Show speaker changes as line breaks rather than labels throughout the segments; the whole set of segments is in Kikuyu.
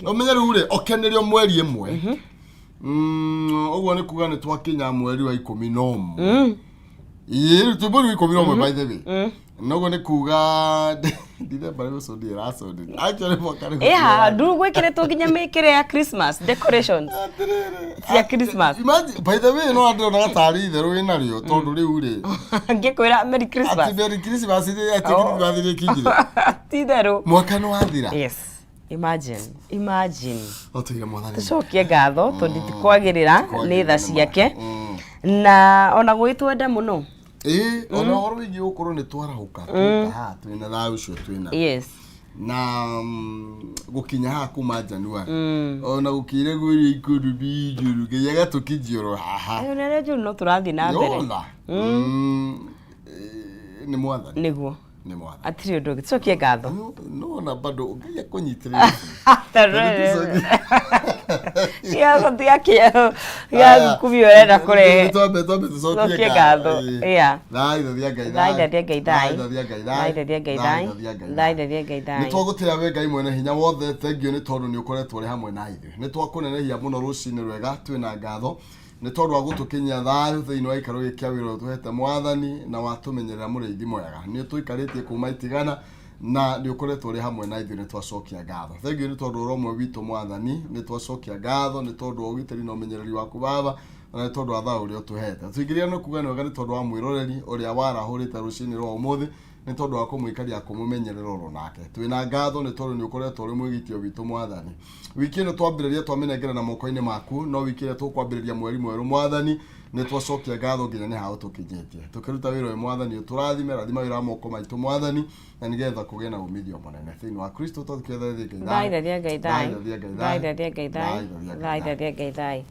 Ũmenye rĩu rĩ, okenerio mweri ĩmwe. Ũguo nĩ kuga nĩ twakinya mweri wa 11. Ĩĩ, rĩu twĩ mweri wa 11, by the way. Noguo nĩ kuga Ndithemba rĩ gũcũndia ĩracũndia. Actually mwaka nĩ
Ĩha nduru gwĩkĩrĩtwo nginya mĩkĩre ya Christmas decorations cia Christmas.
Imagine, by the way, no ndĩronaga tarĩ itherũ wĩnarĩo tondũ rĩu rĩ
Ngĩkwĩra Merry Christmas.
Atĩ Merry Christmas rĩ, atĩ Christmas rĩkinyire.
Ti itherũ.
Mwaka nĩ wathira.
Yes. Imagine. Imagine.
No tũire Mwathani.
Tũcokie ngatho tondũ tikwagĩrĩra nĩ tha ciake. Na ona gwĩtwenda mũno.
Ĩĩ, ona ũhoro wĩgiĩ gũkorwo nĩ twarahũka tũka haha twĩna thayũ ũcio twĩna na gũkinya haha kuma January ona gũkĩire gwĩria ikũrũ njũru nginya gatũkinyia oro haha.
Ayo nĩ njũru no tũrathiĩ na mbere.
Yona. Nĩ Mwathani.
Nĩguo.
Nĩ Mwathani.
Atirĩ ũndũ ũngĩ. Tũcokie ngatho.
No na bado ngai akũnyitĩrĩra.
Tiga kumio ũrenda kũrehe.
Twambe tũcokie
Tũcokie ngatho. Yeah.
Thaithathia Ngai.
Thaithathia Ngai thai.
Thaithathia Ngai thai.
Thaithathia Ngai thai.
Thaithathia Ngai thai.
Thaithathia Ngai thai.
Nĩ twagũtĩra we Ngai mwene hinya wothe, thengiũ nĩ tondũ nĩ ũkoretwo ũrĩ hamwe na ithuĩ. Nĩ twakũnenehia mũno rũcinĩ rwega, twĩna ngatho nĩ tondũ wa gũtũkinyia thayũ thĩinĩ wa gĩikaro gĩkĩ kĩa wĩra ũrĩa ũtũhete Mwathani, na watũmenyerera mũrĩithi mwega. Nĩ ũtũikarĩtie kuma itigana na nĩ ũkoretwo ũrĩ hamwe na ithuĩ, nĩ twacokia ngatho. Thengiũ nĩ tondũ ũrĩ ũmwe witũ Mwathani, nĩ twacokia ngatho nĩ tondũ wa ũgitĩri na ũmenyereri waku Baba, na nĩ tondũ wa thayũ ũrĩa ũtũhete. Tũingĩrĩra nĩ kuga nĩ wega nĩ tondũ wa mwĩroreri ũrĩa warahũrĩte rũcinĩ rwa ũmũthĩ, nĩ tondũ wa kũmũikaria kũmũmenyerera oro nake. Twĩna ngatho nĩ tondũ nĩ ũkoretwo ũrĩ mwĩgitio witũ Mwathani. Wiki ĩno twambĩrĩria twamĩnengera na moko-inĩ maku, no wiki ĩrĩa tũkwambĩrĩria mweri mwerũ Mwathani, nĩ twacokia ngatho nginya nĩ haha ũtũkinyĩtie. Tũkĩruta wĩra ũyũ Mwathani ũtũrathime, rathima wĩra wa moko maitũ Mwathani, na nĩgetha kũgĩe na umithio mũnene. Thĩinĩ wa Kristo twatũkĩetha Ngai thayũ.
Thaithathia Ngai thai.
Thaithathia Ngai thayũ.
Thaithathia Ngai thai.
Thaithathia Ngai thayũ.
Thaithathia Ngai thai.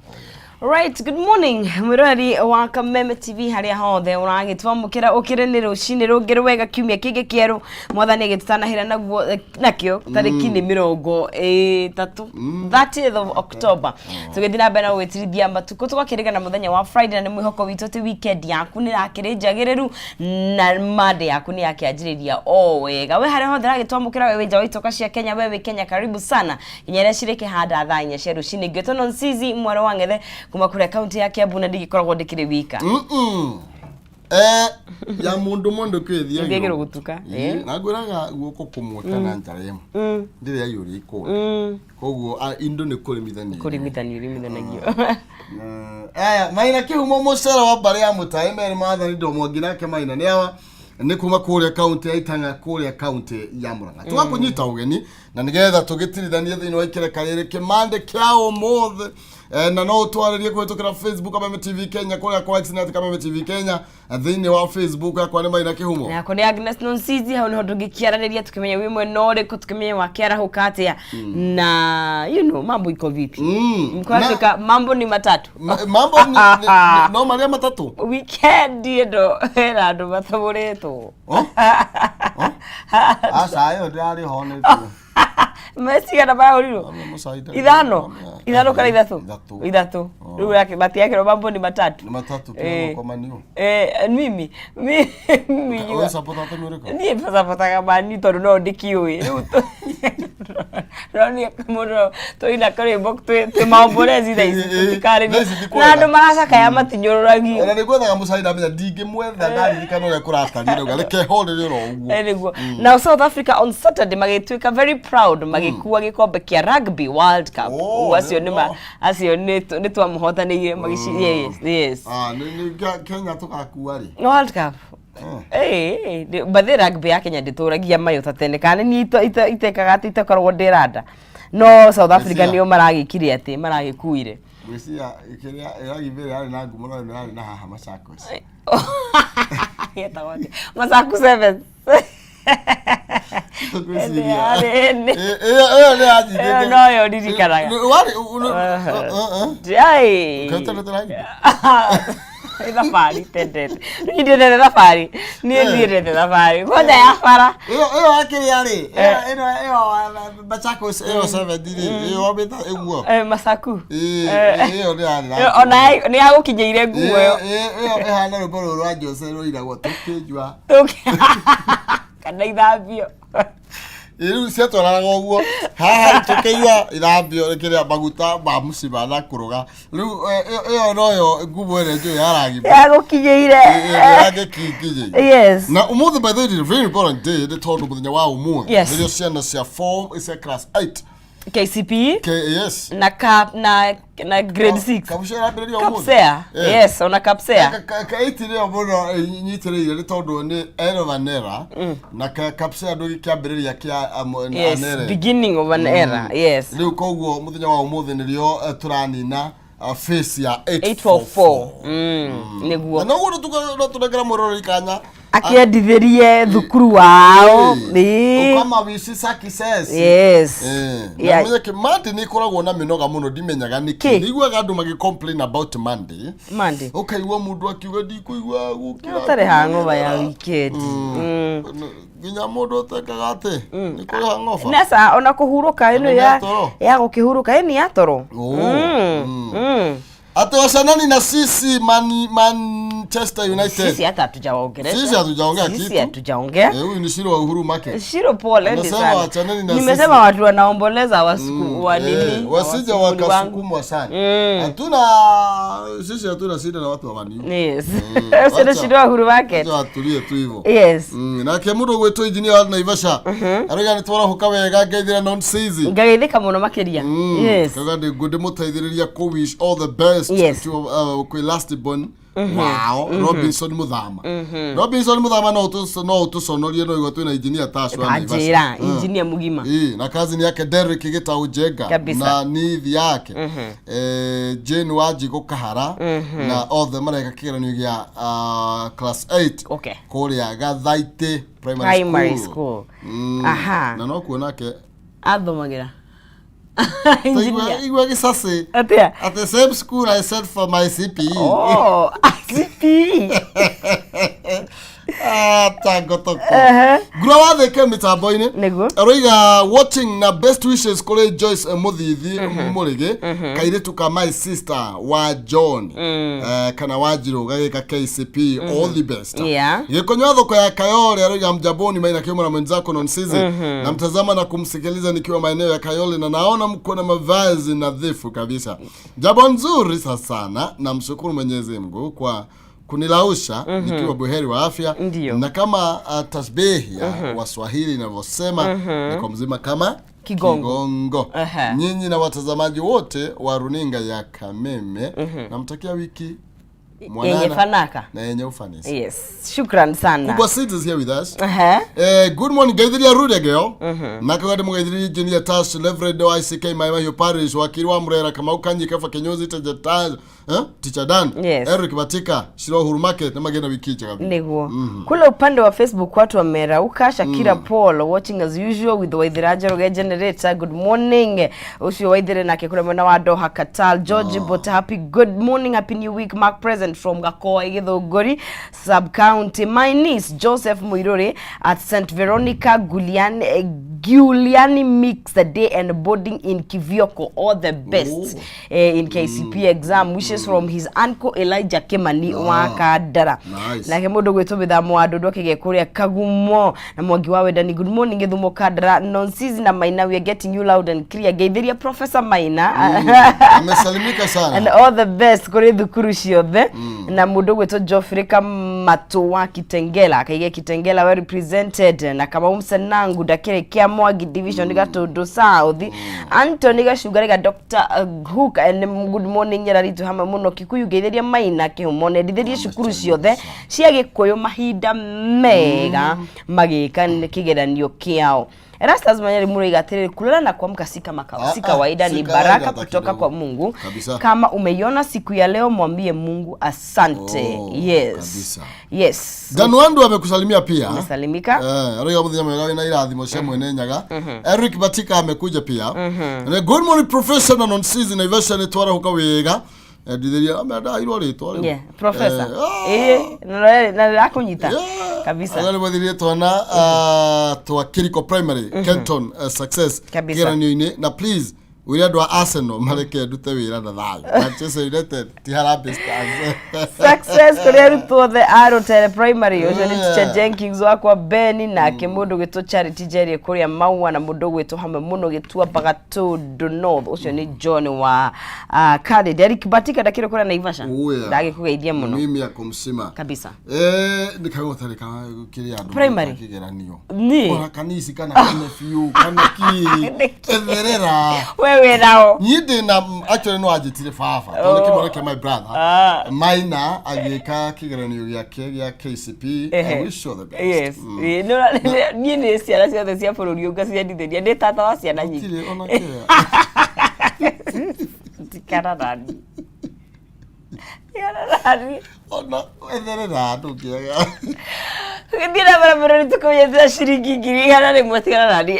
Right, good morning mwĩroreri wa Kameme TV harĩa hothe ũragĩtwamũkĩra ũkĩrĩ nĩ rũcinĩ rũngĩ rwega, kiumia kĩngĩ kĩerũ Mwathani agĩtũtanahĩra naguo nakĩo tarĩki nĩ 30, 30th of October. Tũgĩthiĩ na mbere na gũgĩtirithia matukũ tũgakĩrĩgana mũthenya wa Friday, na nĩ mwĩhoko witũ atĩ weekend yaku nĩ ĩrakĩrĩ njagĩrĩru na Monday yaku nĩ yakĩanjĩrĩria o wega. We harĩa hothe ũragĩtwamũkĩra, we wĩ nja wa itoka cia Kenya, we wĩ Kenya, karibu sana nginya iria cirĩ kĩhanda thaa 4 cia rũcinĩ. Ngĩtwo Nonsizi mwarĩ wa Ng'ethe kuma kũrĩa kaunti ya Kiambu, na ndigĩkoragwo ndĩkĩrĩ wika.
Ya mũndũ mũndũ kwĩthiagĩrwo
Ĩthiagĩrwo gũtuka, ĩĩ.
Na ngwĩraga guoko kũmwe kana njara ĩmwe ndĩrĩ yaiyũria ikũndĩ, koguo indo nĩ kũrĩmithania.
Kũrĩmithanio rĩmithanagio.
Aya Maina kĩhumo mũcere wa mbarĩ ya mũtaĩ merĩ Maathani ndomwangi nake Maina nĩ awa nĩ kuma kũrĩa kaunti ya Itang'a kũrĩa kaunti ya Murang'a. Tũgakũnyita ũgeni na nĩgetha tũgĩtirithanie thĩinĩ wa ikereka rĩrĩ kĩmandĩ kĩa ũmũthĩ. Na no ũtwarĩrie kũhĩtũkĩra Facebook Kameme TV Kenya, kũrĩa kwa X net Kameme TV Kenya. Thĩinĩ wa Facebook yakwa nĩ Maina Kĩhumo.
Nako nĩ Agnes Nonsizi, hau niho tũngĩkĩaranĩria tũkĩmenya wĩ mwena ũrĩkũ, tũkĩmenye wakĩarahũka atĩa na mambo iko vipi. Kwatuĩka mambo ni matatu.
Mambo no marĩa matatũ.
Weekend ĩno hena andũ matabũrĩtwo.
Oh? Oh? Aca ĩyo ndĩrarĩ ho nĩ
Mecigana marahũrirwo? Ithano, ithano kana ithatũ?
Ithatũ.
Ithatũ.
Oh.
Rĩu yake matiakĩrwo mambo ni matatu.
Nĩ matatũ.
Eh.
Kĩrĩa
Mimi mimi
Ũyũ support timu ĩrĩkũ?
Niĩ bacabotaga mani tondũ no ndĩkĩũĩ rĩu ronire mũno tũina karwĩmbo twĩ maombolezi thaa ici tũtikarĩria.
Thaa ici ti
na
kwega.
andũ maracakaya matinyũrũragio.
Ona nĩ gwethaga mũcai ndamenya ndingĩmwetha, ndaririkana ũrĩa kũratariĩ rĩu reke horere oro ũguo.
Nĩguo. Now South Africa on Saturday magĩtuĩka very proud magĩkua gĩkombe kĩa Rugby World Cup.
Oh,
Ũguo acio nĩ ma
no.
acio nĩ twamũhotanĩire magici yes.
Ah, nĩ Kenya tũgakua rĩ?
World Cup. Eh, bathi rugby ya Kenya ndĩtũragia mayũ ta tene kana nĩ itekaga atĩ itakoragwo ndĩranda no South Africa
Ngwĩciria-
nĩo maragĩkire atĩ maragĩkuire.
Ngwĩciria kĩrĩa rugby ĩrĩa yarĩ na ngumo no ĩno yarĩ na haha Machakos.
Yetagwo atĩa? Masaku Sevens.
Ngwĩciria.
Ĩyo
Ĩyo nĩ yanjitĩte.
Ĩyo noyo ndirikanaga.
Warĩ
Ai.
Kĩrĩa rugby?
Nĩ thabarĩ tendete. Niĩ ndiendete thabarĩ. Niĩ ndiendete thabarĩ. Kwanja ya bara.
Ĩyo ya kĩrĩa rĩ, ĩno ĩyo Machakos ĩyo 70 rĩ, ĩyo wamĩta ĩguo.
Masaku.
Ĩyo nĩ yarĩ na
Ona nĩ yagũkinyĩire nguo ĩyo.
Ĩyo ĩhana rwĩmbo rũrũ rwa Jose rũinagwo tũkĩnyua.
Kana ithambio.
Rĩu ciatwaranaga ũguo haha tũkĩigua ithambio kĩrĩa maguta ma mũcima na kũrũga. Rĩu ĩyo noyo ngumo ĩrĩa njũĩ ya ragimba.
Yagũkinyĩire.
Ĩrĩa yangĩkinginyĩire.
Yes.
Na ũmũthĩ, by the way, is a very important day nĩ tondũ mũthenya wa ũmũthĩ
Yes.
nĩrĩo ciana cia form cia class 8
KCPE
Yes.
na cap na grade 6.
Kabucia ĩrambĩrĩria ũmũthĩ.
Kapsea. Yes, ona Kapsea.
Ka 8 nĩyo mũno nyitĩrĩire nĩ tondũ nĩ end of an era na Kapsea ndũ kĩambĩrĩria kĩa an era.
Beginning of an era, yes.
Rĩu koguo mũthenya wa ũmũthĩ nĩrĩo tũranina face ya
844.
844.
Nĩguo.
Na noguo no tũnengera mwĩroreri kanya
akĩendithĩrie thukuru wao. Ĩĩ.
Ukama wishi success. Na menye kĩ Monday nĩ ĩkoragwo na mĩnoga mũno, ndimenyaga nĩkĩ.
Kĩ?
Nĩiguaga andũ magĩ complain about Monday.
Monday.
Ũkaigua mũndũ akiuga ndikũigua gũkĩra.
Ũtarĩ hangover ya weekend.
Nginya mũndũ ũtekaga atĩ nĩ kũrĩ hangover.
Nasa ona kũhurũka ĩno
Ona
ya
nĩ toro.
Ya gũkĩhurũka ĩni ya toro.
Oh. Atĩ wacanani na sisi Manchester United.
Sisi hata hatujaongelesha.
Sisi hatujaongea
Sisi
kitu.
hatujaongea.
Eh, huyu ni Shiro wa Uhuru Market.
Shiro, pole
Amesema
sana.
wachaneni na
Nimesema
sisi.
watu wanaomboleza wasiku wa nini?
Wasije
Wasikuli wangu.
wakasukumwa sana. Hatuna, sisi hatuna shida na watu wa Man U.
Yes. Sio Shiro wa Uhuru Market.
Wacha watulie tu hivyo.
Yes.
Nake mũndũ ũgwĩtwo engineer wa Naivasha arauga nĩ twarahuka wega ngeithĩra non sizi.
Ngageithĩka mũno makĩria. Yes.
Kauga ndĩ ngũndĩmũteithĩrĩria kũ wish all the best to kwĩ last born wao Robinson Muthama. Robinson Muthama no ũtũconorie no igua twĩna engineer Tash wa Naivasha.
Kanjĩra engineer mũgima.
Ii, na cousin yake Derrick Gitau Njenga
Kabisa.
na nithi yake Jane Wanjigũ Kahara na othe mareka kĩgeranio gĩa class 8 kũrĩa Gathaitĩ Primary,
Primary School. Aha.
Na no kuona ke
Athomagĩra. Engineer.
Igua gĩcacĩ
Atĩa?
At the same school I sent for my CPE.
Oh, CPE.
Ah, tangotoko. Ngura wathĩke mĩtambo-inĩ.
Nĩguo.
Aroiga watching na best wishes kũrĩ Joyce Mũthithi Mũrĩgĩ, kairĩtu ka my sister wa John kana wa Njirũ gagĩka KCP, all the best. Gĩkonyo thoko ya Kayole aroiga mjaboni maina kiumo na mwenzako Nonsizi, namtazama na kumsikiliza nikiwa maeneo ya Kayole na naona mko na mavazi nadhifu kabisa, jambo nzuri sana. Namshukuru Mwenyezi Mungu kwa kunilausha nikiwa buheri wa afya. Na kama tasbihi ya Waswahili inavyosema, niko mzima kama
Kigongo.
Kigongo. Nyinyi na watazamaji wote wa runinga ya Kameme, namtakia wiki
Yenye
mwanana
fanaka.
Na yenye ufanisi.
Yes. Shukran sana.
Kubwa Seeds is here with us. Good morning, Gaithiria Rude girl. Nake wadi mugaithiria engineer Tash, Reverend wa ICK Maimahiũ Parish, wakiri wa Murera Kamau Kanyi Kefa Kinyozi Teacher Tash, Teacher Dan, Eric Batika, Shiro Uhuru Market na magena wiki njega.
Niguo. Kule upande wa Facebook watu wamerauka. Shakira Paul watching as usual with Waithira Njoroge generator. Good morning. Ucio Waithira nake kule mwena wa Doha Qatar. George Bota, happy good morning, happy new week. Mark present from Gakoa Githunguri sub county. My niece Joseph Muiruri at St Veronica Giuliani mix the day and boarding in Kivioko. All the best in KCP exam. Wishes from his uncle Elijah Kimani wa Kandara.
Nice.
Nake mũndũ gwĩtwo mĩthamo wa ndũndũ akĩgĩa kũrĩa Kagumo na Mwangi wa Wendani, good morning Gĩthumo Kandara Nonsizi na Maina, we are getting you loud and clear. Ngeithĩria Professor Maina
Amesalimika sana.
And all the best kũrĩ thukuru ciothe. Na mũndũ gwĩtwo Geoffrey Kamatu wa Kitengela akaiga Kitengela well represented na Kamau Msanangu Ndakĩrĩ kĩa Mwangi division Gatũndũ South, Anthony Gacunga Dr Hook and good morning nyararitu hamwe mũno Kikuyu. Ngeithĩria Maina kĩhumo nendithĩrie cukuru ciothe cia Gĩkũyũ mahinda mega magĩka kĩgeranio kĩao. Erastus Manyari Mureiga atĩrĩrĩ, kulala na kuamka si kama
Ah,
si
ah,
kawaida,
si
ni
kawaida
baraka
hata
kutoka
kidogo.
kwa Mungu.
Kabisa.
Kama umeiona siku ya leo, mwambie Mungu asante.
Oh,
Yes.
kabisa.
Yes.
Danwandu amekusalimia pia.
Amesalimika.
Arauga muthenya mwega wina irathimo cia mwene Nyaga. Eric Batika amekuja pia. Na good morning professor na non-season Naivasha nĩ twarahuka wega. Ndithiria amendairwo rĩtwa rĩu.
Yeah, professor.
Eh, ah.
Eh, na ndĩrakũnyita. Kabisa.
Arĩa mwethirie twana twa Kiriko Primary Kenton success
Kabisa.
kĩgeranio-inĩ na please Wĩre andũ a Arsenal mareke ndute wĩra na thayũ. Manchester United ti Harambee Stars.
Success kũrĩ arutwo othe a Rũtere Primary. Ũcio nĩ
Yeah.
Teacher Jenkins wakwa Beni, nake mũndũ gwĩtwo Charity Jerry kũrĩa Maua, na mũndũ gwĩtwo hamwe mũno Gĩtuamba Gatũndũ North. Ũcio nĩ John wa Kari. Derrick Batika ndakĩrĩ kũrĩa Naivasha.
Oh, yeah.
Ndagĩkũgeithia mũno.
Mimi akumsima.
Kabisa.
Eh, nĩ kagũtarĩ ka kĩrĩa andũ
Primary?
mareka kĩgeranio.
Niĩ?
Ona kanisi kana kane biũ kana kĩ.
Nĩkĩ?
Etherera.
We wĩnao.
Niĩ ndĩ na actually no anjĩtire baba tondũ
Oh.
kĩmwana kĩa my brother
Ah.
Maina agĩka kĩgeranio gĩake gĩa KCP. I wish you the best.
Yes. Ĩĩ, niĩ nĩ ciana ciothe cia bũrũri ũyũ ngaciendithĩria, ndĩ tata wa ciana nyingĩ.
Gũtirĩ ona kĩrĩa.
Tikana nani. Tigana nani.
Ona etherera ndũngĩaga.
Gĩthiĩ na mbere bũrũri tũkũmenyithia ciringi 100,000. Tigana nani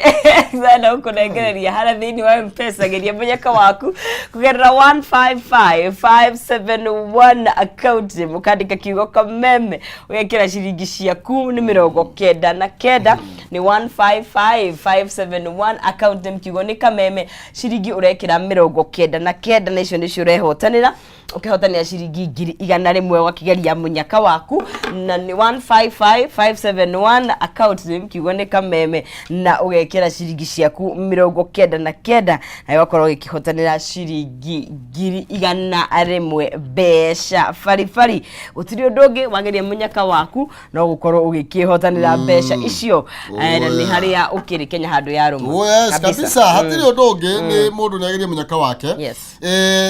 sana ũkũnengereria harĩa thĩinĩ wa Mpesa. Geria mũnyaka waku kũgerera 155571 account, mũkandĩka kiugo kameme, ũgekĩra ciringi ciaku nĩ 99, nĩ 155571 account name, kiugo nĩ kameme, ciringi ũrekĩra 99, na icio nĩcio ũrehotanĩra, ũkĩhotanĩra ciringi 100,000 ũgakĩgeria mũnyaka waku, na nĩ 155571 account name, kiugo nĩ kameme, na ũgekĩra ciringi ciaku 99, na ũgakorwo ũgĩkĩhotanĩra ciringi 100,000 mbeca baribari. Gũtirĩ ũndũ ũngĩ, wageria mũnyaka waku no gũkorwo ũgĩkĩhotanĩra mbeca icio. Na nĩ harĩa ũkĩrĩ Kenya handũ ya rũma.
Oh yes, kabisa. Hatirĩ ũndũ ũngĩ, nĩ mũndũ nĩ agerie mũnyaka wake.
Yes.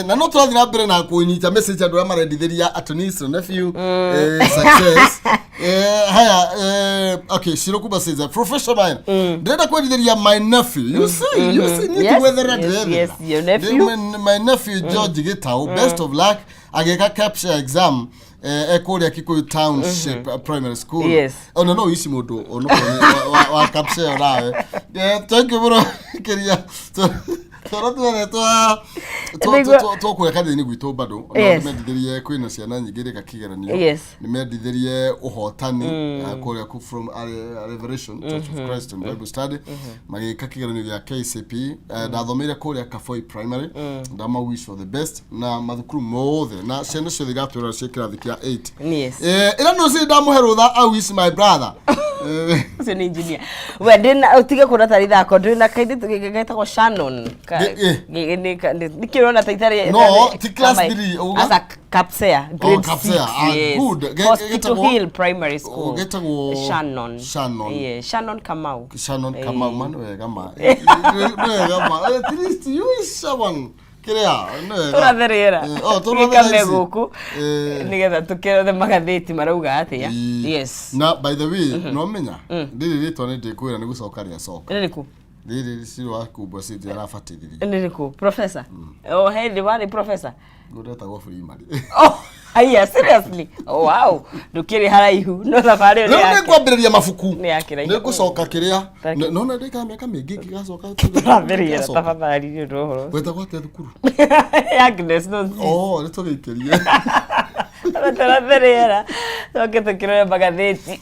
Na no tũrathiĩ na mbere na kũnyita message andũ arĩa marendithĩria atonies na nephew success. Haya, okay, Shiro Kuba says professor mine, ndĩrenda kwendithĩria my nephew. You see, you see, niĩ
Yes,
ti gwetherera
yes,
ndĩrethera.
yes, your nephew.
My nephew George Gitau, best of luck agĩka capture exam ekũrĩa Kikuyu Township Primary School.
Yes.
Ona no ici mũndũ onokorwo wa capture nawe. Thank you mũno kĩria twana tuothe twa twakũrĩa kanitha-inĩ gwitũ bado ona nĩmendithĩrie kwĩna ciana nyingĩ irĩka kĩgeranio, nĩmendithĩrie ũhotani kũrĩa ku from Revelation Church of Christ and Bible Study magĩka kĩgeranio gĩa KCP. Ndathomeire kũrĩa Kaboi Primary. Ndama wish for the best na mathukuru mothe na ciana ciothe iratwĩra ciĩ kĩrathi kĩa 8.
Yes.
Ĩra no ci ndamũhe rũtha. I wish my brother
Ũcio nĩ engineer. We ndĩna ũtige kuona tarĩ ithako, ndĩna kairĩtu getagwo Shannon. Nĩkĩ ũrona ta itarĩ?
No, ti class 3, ũguo?
Asa Kapsea grade
Kapsea,
6.
ah,
Yes.
good.
Hospital Hill Primary School.
Oh, getagwo
Shannon.
Shannon.
Yeah, Shannon Kamau.
Shannon Kamau, ma nĩ wega, ma nĩ wega, ma at least you wish someone kĩrĩa nĩ wega.
Tũrathe rĩera.
Oh, tũrathe
Gĩkame
thaa ici.
gũkũ nĩgetha tũkĩrore magathĩti marauga atĩa.
Ii.
Yes.
Na by the way, no menya rĩrĩ rĩtwa nĩ ndĩkwĩra nĩ gũcoka rĩacoka.
Nĩ rĩkũ?
Rĩrĩ Ciro wa Kumbwa City arabatithirie.
Nĩ rĩkũ? Professor? Oh, hĩndĩ warĩ professor?
Ngũretagwo primary.
Oh, haya, seriously? Oh, wow. Ndũkĩrĩ haraihu no thabarĩ ĩyo
Rĩu
nĩ
nĩ
yake.
ngwambĩrĩria mabuku.
Nĩ ya kĩraihu.
Nĩ ngũcoka kĩrĩa.
Thank you.
Nona ndĩkaga mĩaka mĩingĩ ngĩgacoka.
Tũrathe rĩera tafadhali nĩ ũndũ wa ũhoro.
Wetagwo atĩa thukuru?
Agnes no si.
Oh, nĩ tũgĩikĩrie.
Tũrathe rĩera. Tũke tũkĩrore magathĩti.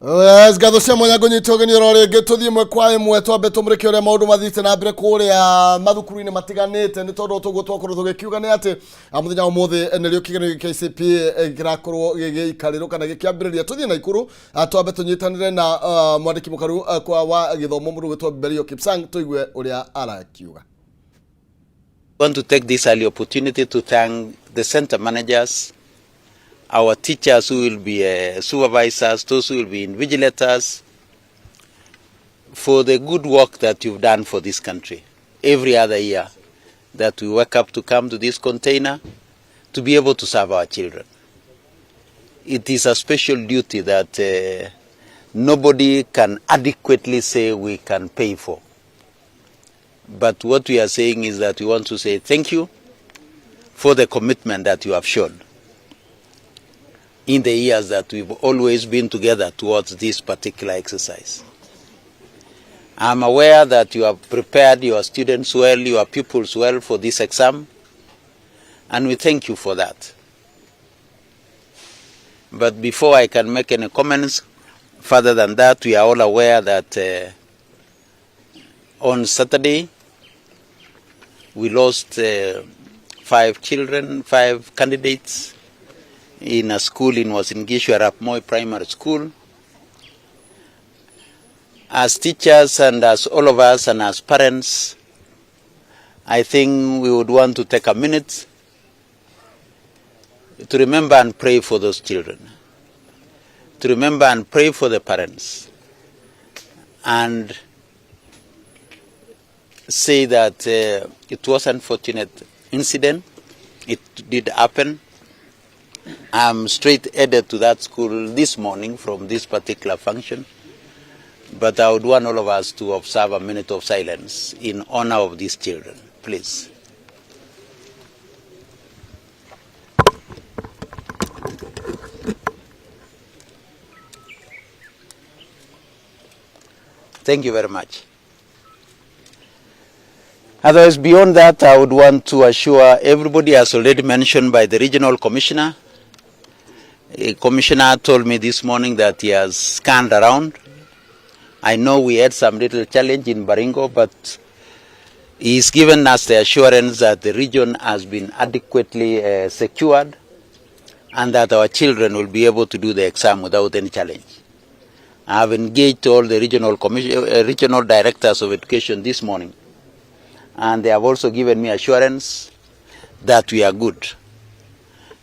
Yes, ngatho cia mwanya ngũnyita ũgeni oro rĩngĩ tũthiĩ ĩmwe kwa ĩmwe twambe tũmũrĩke ũrĩa maũndũ mathiĩte na mbere kũrĩa mathukuru-inĩ matiganĩte nĩ tondũ tũguo twakorwo tũgĩkiuga nĩ atĩ mũthenya wa ũmũthĩ nĩrĩo kĩgeranio gĩa KCPE kĩrakorwo gĩgĩikarĩrwo kana gĩkĩambĩrĩria. Tũthiĩ Naikuru twambe tũnyitanĩre na mwandĩki mũkaru kwa wa gĩthomo mũndũ gwĩtwo Berio Kipsang tũigue ũrĩa arakiuga.
I want to take this early opportunity to thank the center managers, our teachers who will be supervisors, those who will be invigilators, for the good work that you've done for this country. Every other year that we wake up to come to this container to be able to serve our children. It is a special duty that nobody can adequately say we can pay for. But what we are saying is that we want to say thank you for the commitment that you have shown in the years that we've always been together towards this particular exercise. I'm aware that you have prepared your students well, your pupils well for this exam, and we thank you for that. But before I can make any comments further than that, we are all aware that on Saturday we lost 5 children, 5 candidates in a school in Uasin Gishu, Arap Moi Primary School. As teachers and as all of us and as parents, I think we would want to take a minute to remember and pray for those children, to remember and pray for the parents, and say that it was an unfortunate incident. It did happen. I'm straight headed to that school this morning from this particular function, but I would want all of us to observe a minute of silence in honor of these children, please. Thank you very much. Otherwise, beyond that, I would want to assure everybody, as already mentioned by the regional commissioner. A commissioner told me this morning that he has scanned around. I know we had some little challenge in Baringo, but he's given us the assurance that the region has been adequately secured and that our children will be able to do the exam without any challenge. I have engaged all the regional directors of education this morning, and they have also given me assurance that we are good.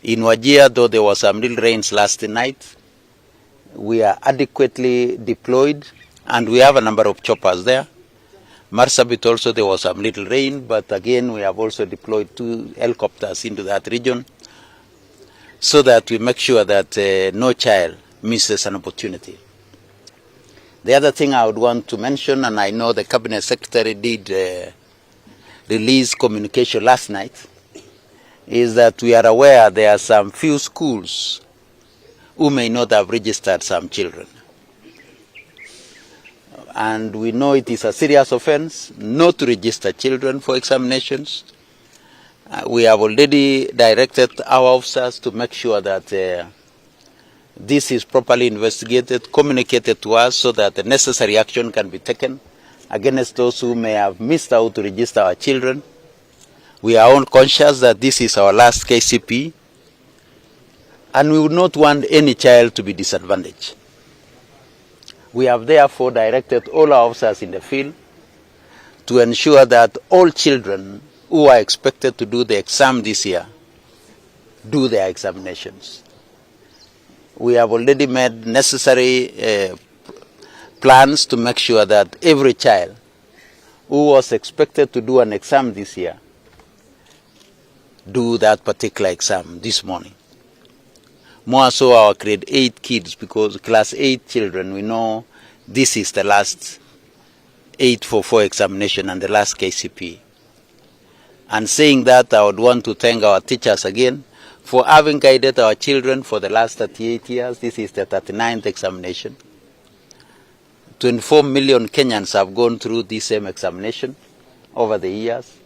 In Wajir, though there was some little rains last night, we are adequately deployed and we have a number of choppers there. Marsabit also there was some little rain, but again we have also deployed 2 helicopters into that region so that we make sure that no child misses an opportunity. The other thing I would want to mention, and I know the Cabinet Secretary did release communication last night, is that we are aware there are some few schools who may not have registered some children. And we know it is a serious offense not to register children for examinations. We have already directed our officers to make sure that this is properly investigated, communicated to us so that the necessary action can be taken against those who may have missed out to register our children. We are all conscious that this is our last KCPE, and we would not want any child to be disadvantaged. We have therefore directed all our officers in the field to ensure that all children who are expected to do the exam this year do their examinations. We have already made necessary plans to make sure that every child who was expected to do an exam this year do that particular exam this morning. More so our grade 8 kids, because class 8 children, we know this is the last 844 examination and the last KCPE. And saying that, I would want to thank our teachers again for having guided our children for the last 38 years. This is the 39th examination. 24 million Kenyans have gone through this same examination over the years,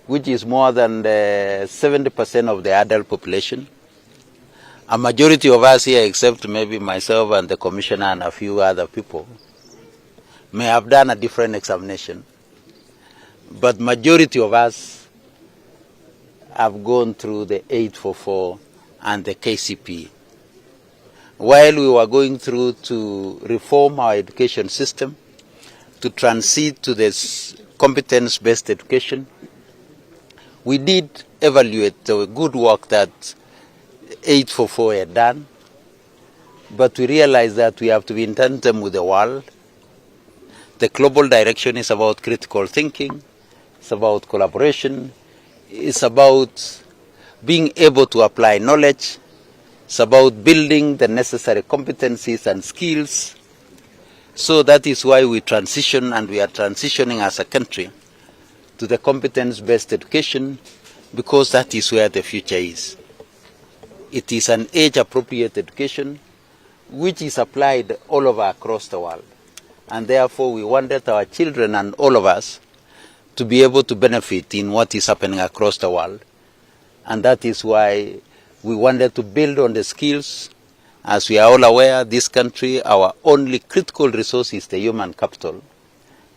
which is more than the 70% of the adult population. A majority of us here, except maybe myself and the commissioner and a few other people, may have done a different examination. But majority of us have gone through the 844 and the KCPE. While we were going through to reform our education system, to transit to this competence-based education, we did evaluate the good work that 844 had done, but we realized that we have to be in tandem with the world. The global direction is about critical thinking, it's about collaboration, it's about being able to apply knowledge, it's about building the necessary competencies and skills. So that is why we transition, and we are transitioning as a country to the competence-based education, because that is where the future is. It is an age-appropriate education which is applied all over across the world. And therefore we wanted our children and all of us to be able to benefit in what is happening across the world. And that is why we wanted to build on the skills. As we are all aware, this country, our only critical resource is the human capital.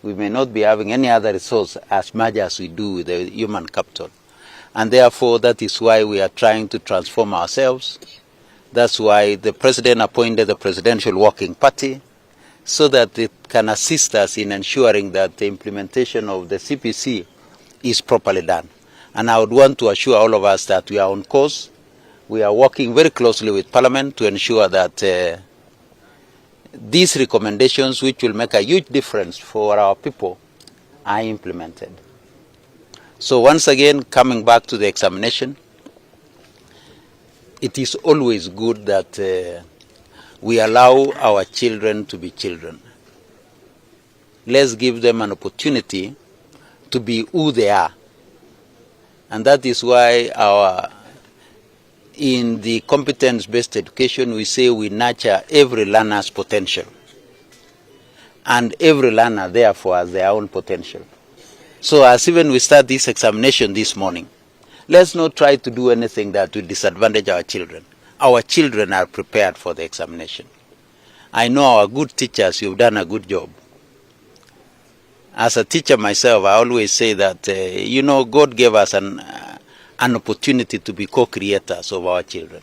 We may not be having any other resource as much as we do with the human capital. And therefore, that is why we are trying to transform ourselves. That's why the president appointed the Presidential Working Party, so that it can assist us in ensuring that the implementation of the CBC is properly done. And I would want to assure all of us that we are on course. We are working very closely with Parliament to ensure that these recommendations, which will make a huge difference for our people, are implemented. So once again, coming back to the examination, it is always good that we allow our children to be children. Let's give them an opportunity to be who they are. And that is why in the competence-based education, we say we nurture every learner's potential. And every learner, therefore, has their own potential. So as even we start this examination this morning, let's not try to do anything that will disadvantage our children. Our children are prepared for the examination. I know our good teachers, you've done a good job. As a teacher myself, I always say that, God gave us an opportunity to be co-creators of our children,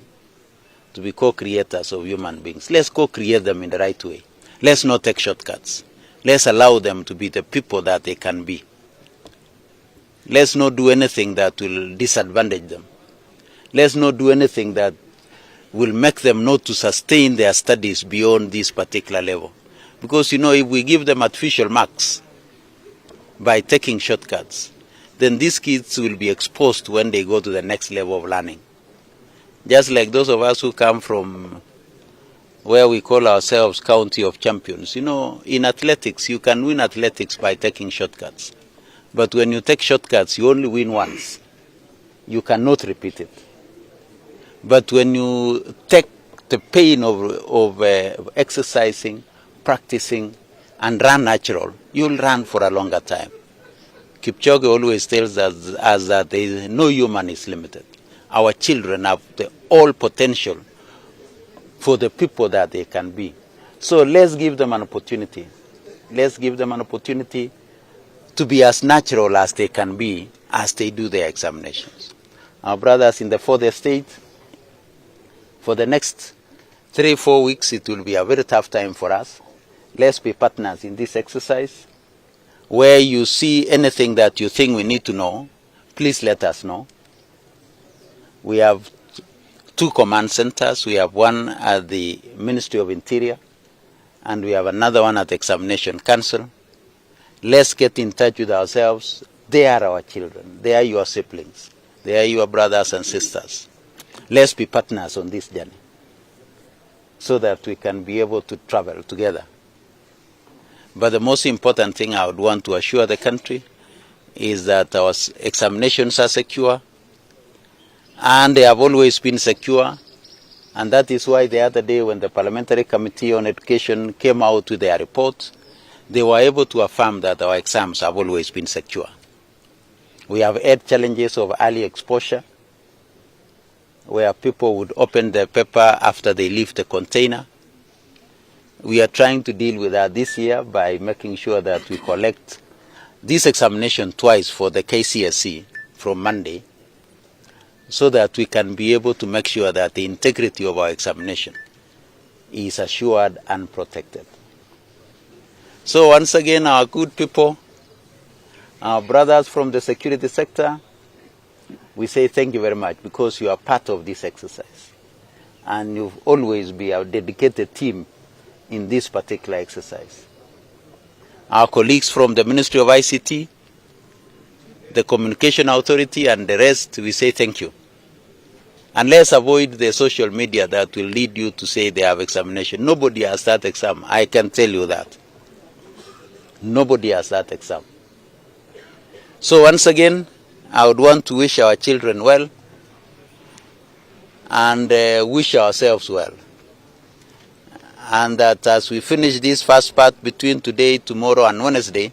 to be co-creators of human beings. Let's co-create them in the right way. Let's not take shortcuts. Let's allow them to be the people that they can be. Let's not do anything that will disadvantage them. Let's not do anything that will make them not to sustain their studies beyond this particular level. Because, if we give them artificial marks by taking shortcuts, then these kids will be exposed when they go to the next level of learning. Just like those of us who come from where we call ourselves County of Champions. In athletics, you can win athletics by taking shortcuts. But when you take shortcuts, you only win once. You cannot repeat it. But when you take the pain of exercising, practicing, and run natural, you'll run for a longer time. Kipchoge always tells us that there is no human is limited. Our children have the all potential for the people that they can be. So let's give them an opportunity. Let's give them an opportunity to be as natural as they can be as they do their examinations. Our brothers in the fourth estate, for the next 3-4 weeks, it will be a very tough time for us. Let's be partners in this exercise. Where you see anything that you think we need to know, please let us know. We have 2 command centers. We have one at the Ministry of Interior, and we have another one at the Examination Council. Let's get in touch with ourselves. They are our children. They are your siblings. They are your brothers and sisters. Let's be partners on this journey so that we can be able to travel together. But the most important thing I would want to assure the country is that our examinations are secure, and they have always been secure. And that is why the other day when the Parliamentary Committee on Education came out with their report, they were able to affirm that our exams have always been secure. We have had challenges of early exposure. where people would open the paper after they leave the container. We are trying to deal with that this year by making sure that we collect this examination twice for the KCSE from Monday so that we can be able to make sure that the integrity of our examination is assured and protected. So once again, our good people, our brothers from the security sector, we say thank you very much because you are part of this exercise. And you've always been a dedicated team in this particular exercise. Our colleagues from the Ministry of ICT, the Communication Authority, and the rest, we say thank you. And let's avoid the social media that will lead you to say they have examination. Nobody has that exam. I can tell you that. Nobody has that exam. So once again, I would want to wish our children well and wish ourselves well. And that as we finish this first part between today, tomorrow, and Wednesday,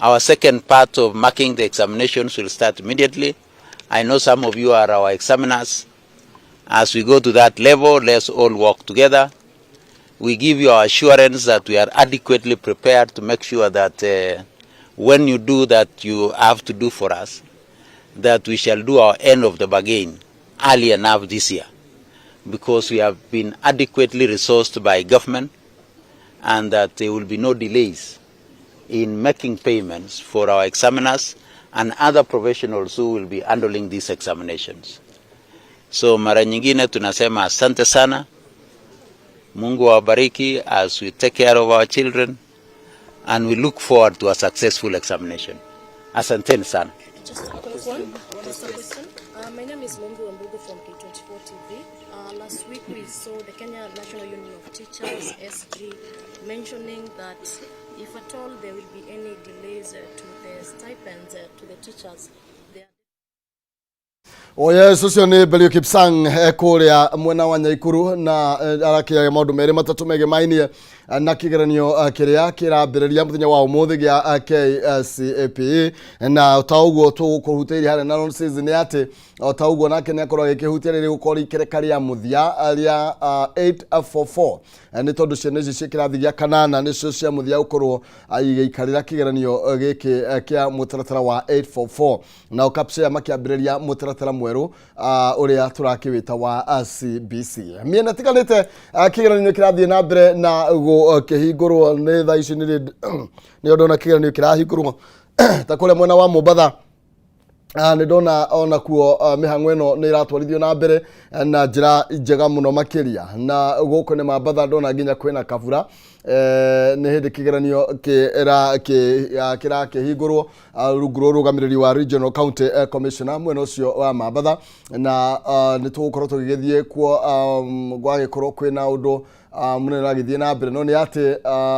our second part of marking the examinations will start immediately. I know some of you are our examiners. As we go to that level, let's all work together. We give you our assurance that we are adequately prepared to make sure that when you do that you have to do for us, that we shall do our end of the bargain early enough this year because we have been adequately resourced by government and that there will be no delays in making payments for our examiners and other professionals who will be handling these examinations. So mara nyingine tunasema asante sana. Mungu awabariki as we take care of our children and we look forward to a successful examination. Asanteni sana.
Just a quick one. Just a question. My name is Mungu Wambugu from K24 TV. Last week we saw the Kenya National Union of Teachers, SG, mentioning that if at all there will be any delays to the stipends to the teachers, they are
O yes, ũcio nĩ Belio Kipsang kũrĩa mwena wa Nyaikuru na arakĩaria maũndũ merĩ matatũ megemainie na kĩgeranio kĩrĩa kĩrambĩrĩria mũthenya wa ũmũthĩ gĩa KCPE. Na ta ũguo tũgũkũhutĩirie harĩa na nonsense nĩ atĩ o ta ũguo nake nĩ akorwo agĩkĩhutia rĩrĩ gũkorwo ikereka rĩa mũthia rĩa 844, nĩ tondũ ciana ici cia kĩrathi gĩa kanana nĩcio cia mũthia gũkorwo igĩikarĩra kĩgeranio gĩkĩ kĩa mũtaratara wa 844, nao KAPSEA makĩambĩrĩria mũtaratara mwerũ ũrĩa tũrakĩwĩta wa CBC. Mĩena tiganĩte kĩgeranio kĩrathiĩ na mbere na gũkĩhingũrwo. Nĩ thaa ici nĩ ndona kĩgeranio kĩrahingũrwo ta kũrĩa mwena wa Mombatha. Nĩ ndona ona kuo mĩhang'o ĩno nĩ ĩratwarithio na mbere na njĩra njega mũno makĩria. Na gũkũ nĩ Mambatha ndona nginya kwĩna kabura, nĩ hĩndĩ kĩgeranio kĩrakĩhingũrwo rungu rwa ũrũgamĩrĩri wa Regional County Commissioner mwena ũcio wa Mambatha. Na nĩ tũgũkorwo tũgĩgĩthiĩ kuo gwagĩkorwo kwĩna ũndũ mũnene ũragĩthiĩ na mbere. No nĩ atĩ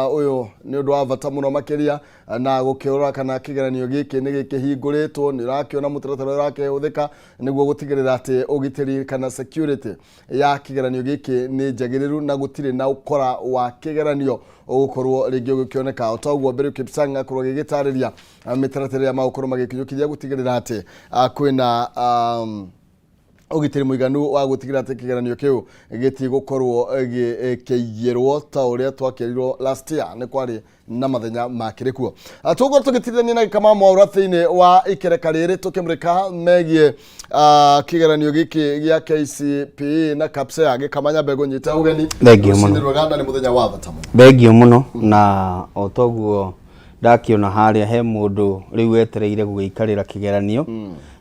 ũyũ nĩ ũndũ wa bata mũno makĩria na gũkĩrora kana kĩgeranio gĩkĩ nĩ gĩkĩhingũrĩtwo. Nĩ ũrakĩona mũtaratara ũrĩa ũrakĩhũthĩka nĩguo gũtigĩrĩra atĩ ũgitĩri kana security ya kĩgeranio gĩkĩ nĩ njagĩrĩru na gũtirĩ na ũkora wa kĩgeranio ũgũkorwo rĩngĩ ũgĩkĩoneka. O ta ũguo Belio Kipsang akorwo agĩgĩtarĩria mĩtaratara ĩrĩa magũkorwo magĩkinyũkithia gũtigĩrĩra atĩ kwĩna ũgitĩri mũiganu wa gũtigĩrĩra atĩ kĩgeranio kĩu gĩtigũkorwo gĩkĩiyĩrwo ta ũrĩa twakĩrirwo last year nĩ kwarĩ na mathenya makĩrĩ kuo. Tũgũkorwo tũgĩtirithania na Gĩkama Mwaũra thĩinĩ wa ikereka rĩrĩ tũkĩmũrĩka megiĩ kĩgeranio gĩkĩ gĩa KCPE na KAPSEA. Gĩkama, nyambe ngũnyite ũgeni.
Thengiũ mũno.
Rũcinĩ rwega na nĩ mũthenya wa bata mũno.
Thengio mũno. Na o toguo ndakiona harĩa he mũndũ rĩu wetereire gũgĩikarĩra kĩgeranio,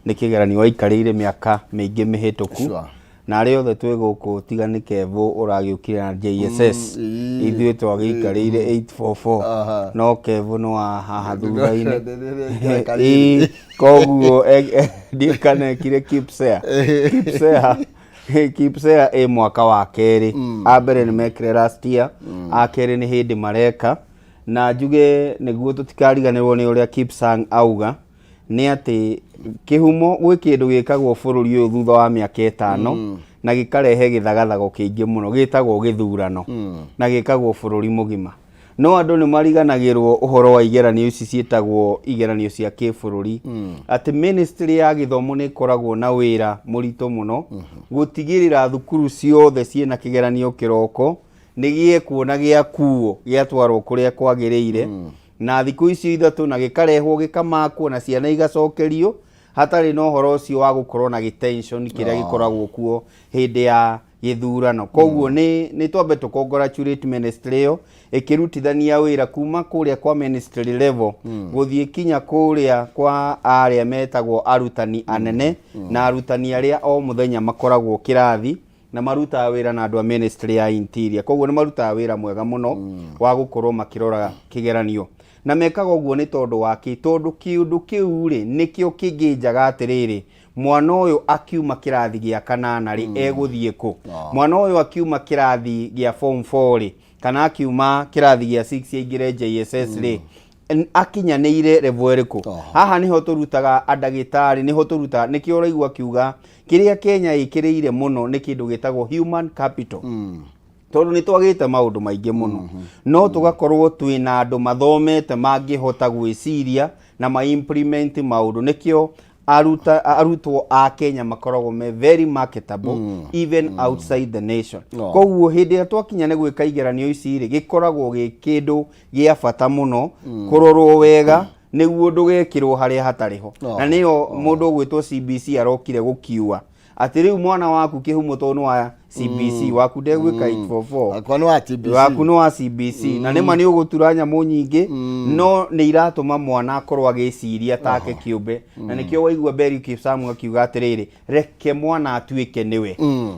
nĩ kĩgeranio waikarĩire mĩaka mĩingĩ mĩhĩtũku. Na arĩa othe twĩ gũkũ, tiga nĩ Kevo ũragĩũkire na JSS, ithuĩ twagĩikarĩire 844. No Kevo nĩ wa haha thutha-inĩ.
Ikereka.
Ĩĩ, koguo ndiĩ kana ekire KIPSEA. KIPSEA ĩ mwaka wa kerĩ. A mbere nĩ mekire last year, a kerĩ nĩ hĩndĩ mareka. Na njuge nĩguo tũtikariganĩrwo nĩ ũrĩa Kipsang auga nĩ atĩ kĩhumo gwĩ kĩndũ gĩkagwo bũrũri ũyũ thutha wa mĩaka 5 na gĩkarehe gĩthagathago kĩingĩ mũno gĩtagwo gĩthurano, na gĩkagwo bũrũri mũgima. No andũ nĩ mariganagĩrwo ũhoro wa igeranio ici ciĩtagwo igeranio cia kĩbũrũri, atĩ ministry ya gĩthomo nĩ ĩkoragwo na wĩra mũritũ mũno gũtigĩrĩra thukuru ciothe ciĩna kĩgeranio kĩroko nĩ gĩekwo na gĩakuo gĩatwarwo kũrĩa kwagĩrĩire na thikũ icio 3 na gĩkarehwo gĩkamakwo na ciana igacokerio hatarĩ na ũhoro ũcio wa gũkorwo na gĩtension kĩrĩa gĩkoragwo kuo hĩndĩ ya gĩthurano. Koguo nĩ twambe tũ congratulate ministry ĩyo ĩkĩrutithania wĩra kuma kũrĩa kwa ministry level gũthiĩ kinya kũrĩa kwa arĩa metagwo arutani anene na arutani arĩa o mũthenya makoragwo kĩrathi na marutaga wĩra na andũ a ministry ya interior. Koguo nĩ marutaga wĩra mwega mũno wa gũkorwo makĩrora kĩgeranio, na mekaga ũguo nĩ tondũ wa kĩ? Tondũ kĩũndũ kĩu rĩ nĩkĩo kĩngĩnjaga atĩrĩrĩ, mwana ũyũ akiuma kĩrathi gĩa kanana rĩ egũthiĩ kũ? Mwana ũyũ akiuma kĩrathi gĩa form 4 rĩ, kana akiuma kĩrathi gĩa 6 aingĩre JSS rĩ, akinyanĩire level ĩrĩkũ? Haha nĩho tũrutaga andagĩtarĩ, nĩho tũrutaga, nĩkĩo ũraigua akiuga kĩrĩa Kenya ĩkĩrĩire mũno nĩ kĩndũ gĩtagwo human capital, tondũ nĩ twagĩte maũndũ maingĩ mũno, no tũgakorwo twĩna andũ mathomete mangĩhota gwĩciria na ma implement maũndũ. Nĩkĩo arutwo a Kenya makoragwo me very marketable even outside the nation. Koguo hĩndĩ ĩrĩa twakinya nĩ gwĩka igeranio ici rĩ, gĩkoragwo gĩ kĩndũ gĩa bata mũno kũrorwo wega nĩguo ndũgekĩrwo harĩa hatarĩ ho. Na nĩyo mũndũ ũgwĩtwo CBC arokire gũkiua atĩ rĩu mwana waku kĩhumo tondũ nĩ wa CBC, waku ndegwĩka 844.
Akwa nĩ wa TBC.
Waku nĩ wa CBC, na nĩma nĩ ũgũtura nyamũ nyingĩ, no nĩ iratũma mwana akorwo agĩciria take kĩũmbe, na nĩkĩo waigua Belly Kipsang akiuga atĩrĩrĩ, reke mwana atuĩke nĩwe,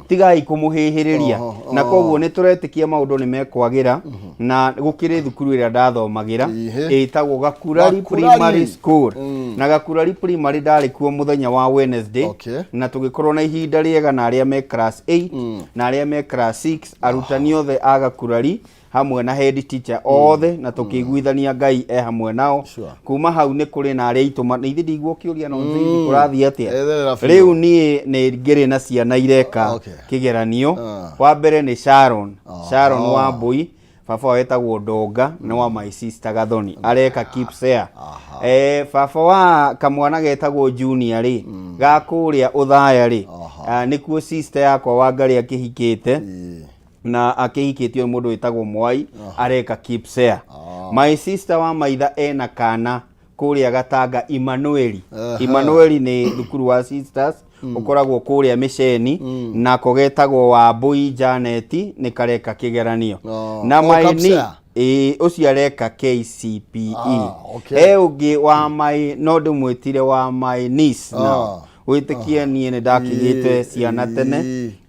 tigai kũmũhĩhĩrĩria. Na koguo nĩ tũretĩkia maũndũ nĩ mekwagĩra, na gũkĩrĩ thukuru ĩrĩa ndathomagĩra ĩtagwo Gakurari
Gakurari.
Primary School. Na Gakurari Primary ndarĩ kuo mũthenya wa Wednesday na tũgĩkorwo na ihinda rĩega na arĩa me class 8 na arĩa me class 6, arutani othe a Gakurari hamwe na head teacher othe, na tũkĩiguithania Ngai e hamwe nao. Kuma hau nĩ kũrĩ na arĩa aitũ na ithe ndiguo kĩũria no nzithi kũrathiĩ atĩa.
Etherera biũ.
Rĩu niĩ nĩ ngĩrĩ na ciana ireka kĩgeranio. Wa mbere nĩ Sharon, Sharon Wambui, baba wao etagwo Ndonga, nĩ wa my sister Gathoni, areka KPSEA. Baba wa kamwana getagwo Junior rĩ, ga kũrĩa Ũthaya rĩ, nĩkuo sister yakwa Wangarĩ akĩhikĩte, na akĩhikĩtio nĩ mũndũ wĩtagwo Mwai, areka KPSEA. My sister wa maitha ena kana kũrĩa Gatanga Emmanueli. Emmanueli nĩ thukuru wa sisters ũkoragwo kũrĩa Mĩceni, nako getagwo Wambui Janet, nĩ kareka kĩgeranio. Na
O
my
KPSEA?
Ĩĩ, ũcio areka KCPE.
Ah, okay.
He ũngĩ wa my, no ndĩmwĩtire wa my niece now. Wĩtĩkie niĩ nĩ ndakĩgĩte ciana tene.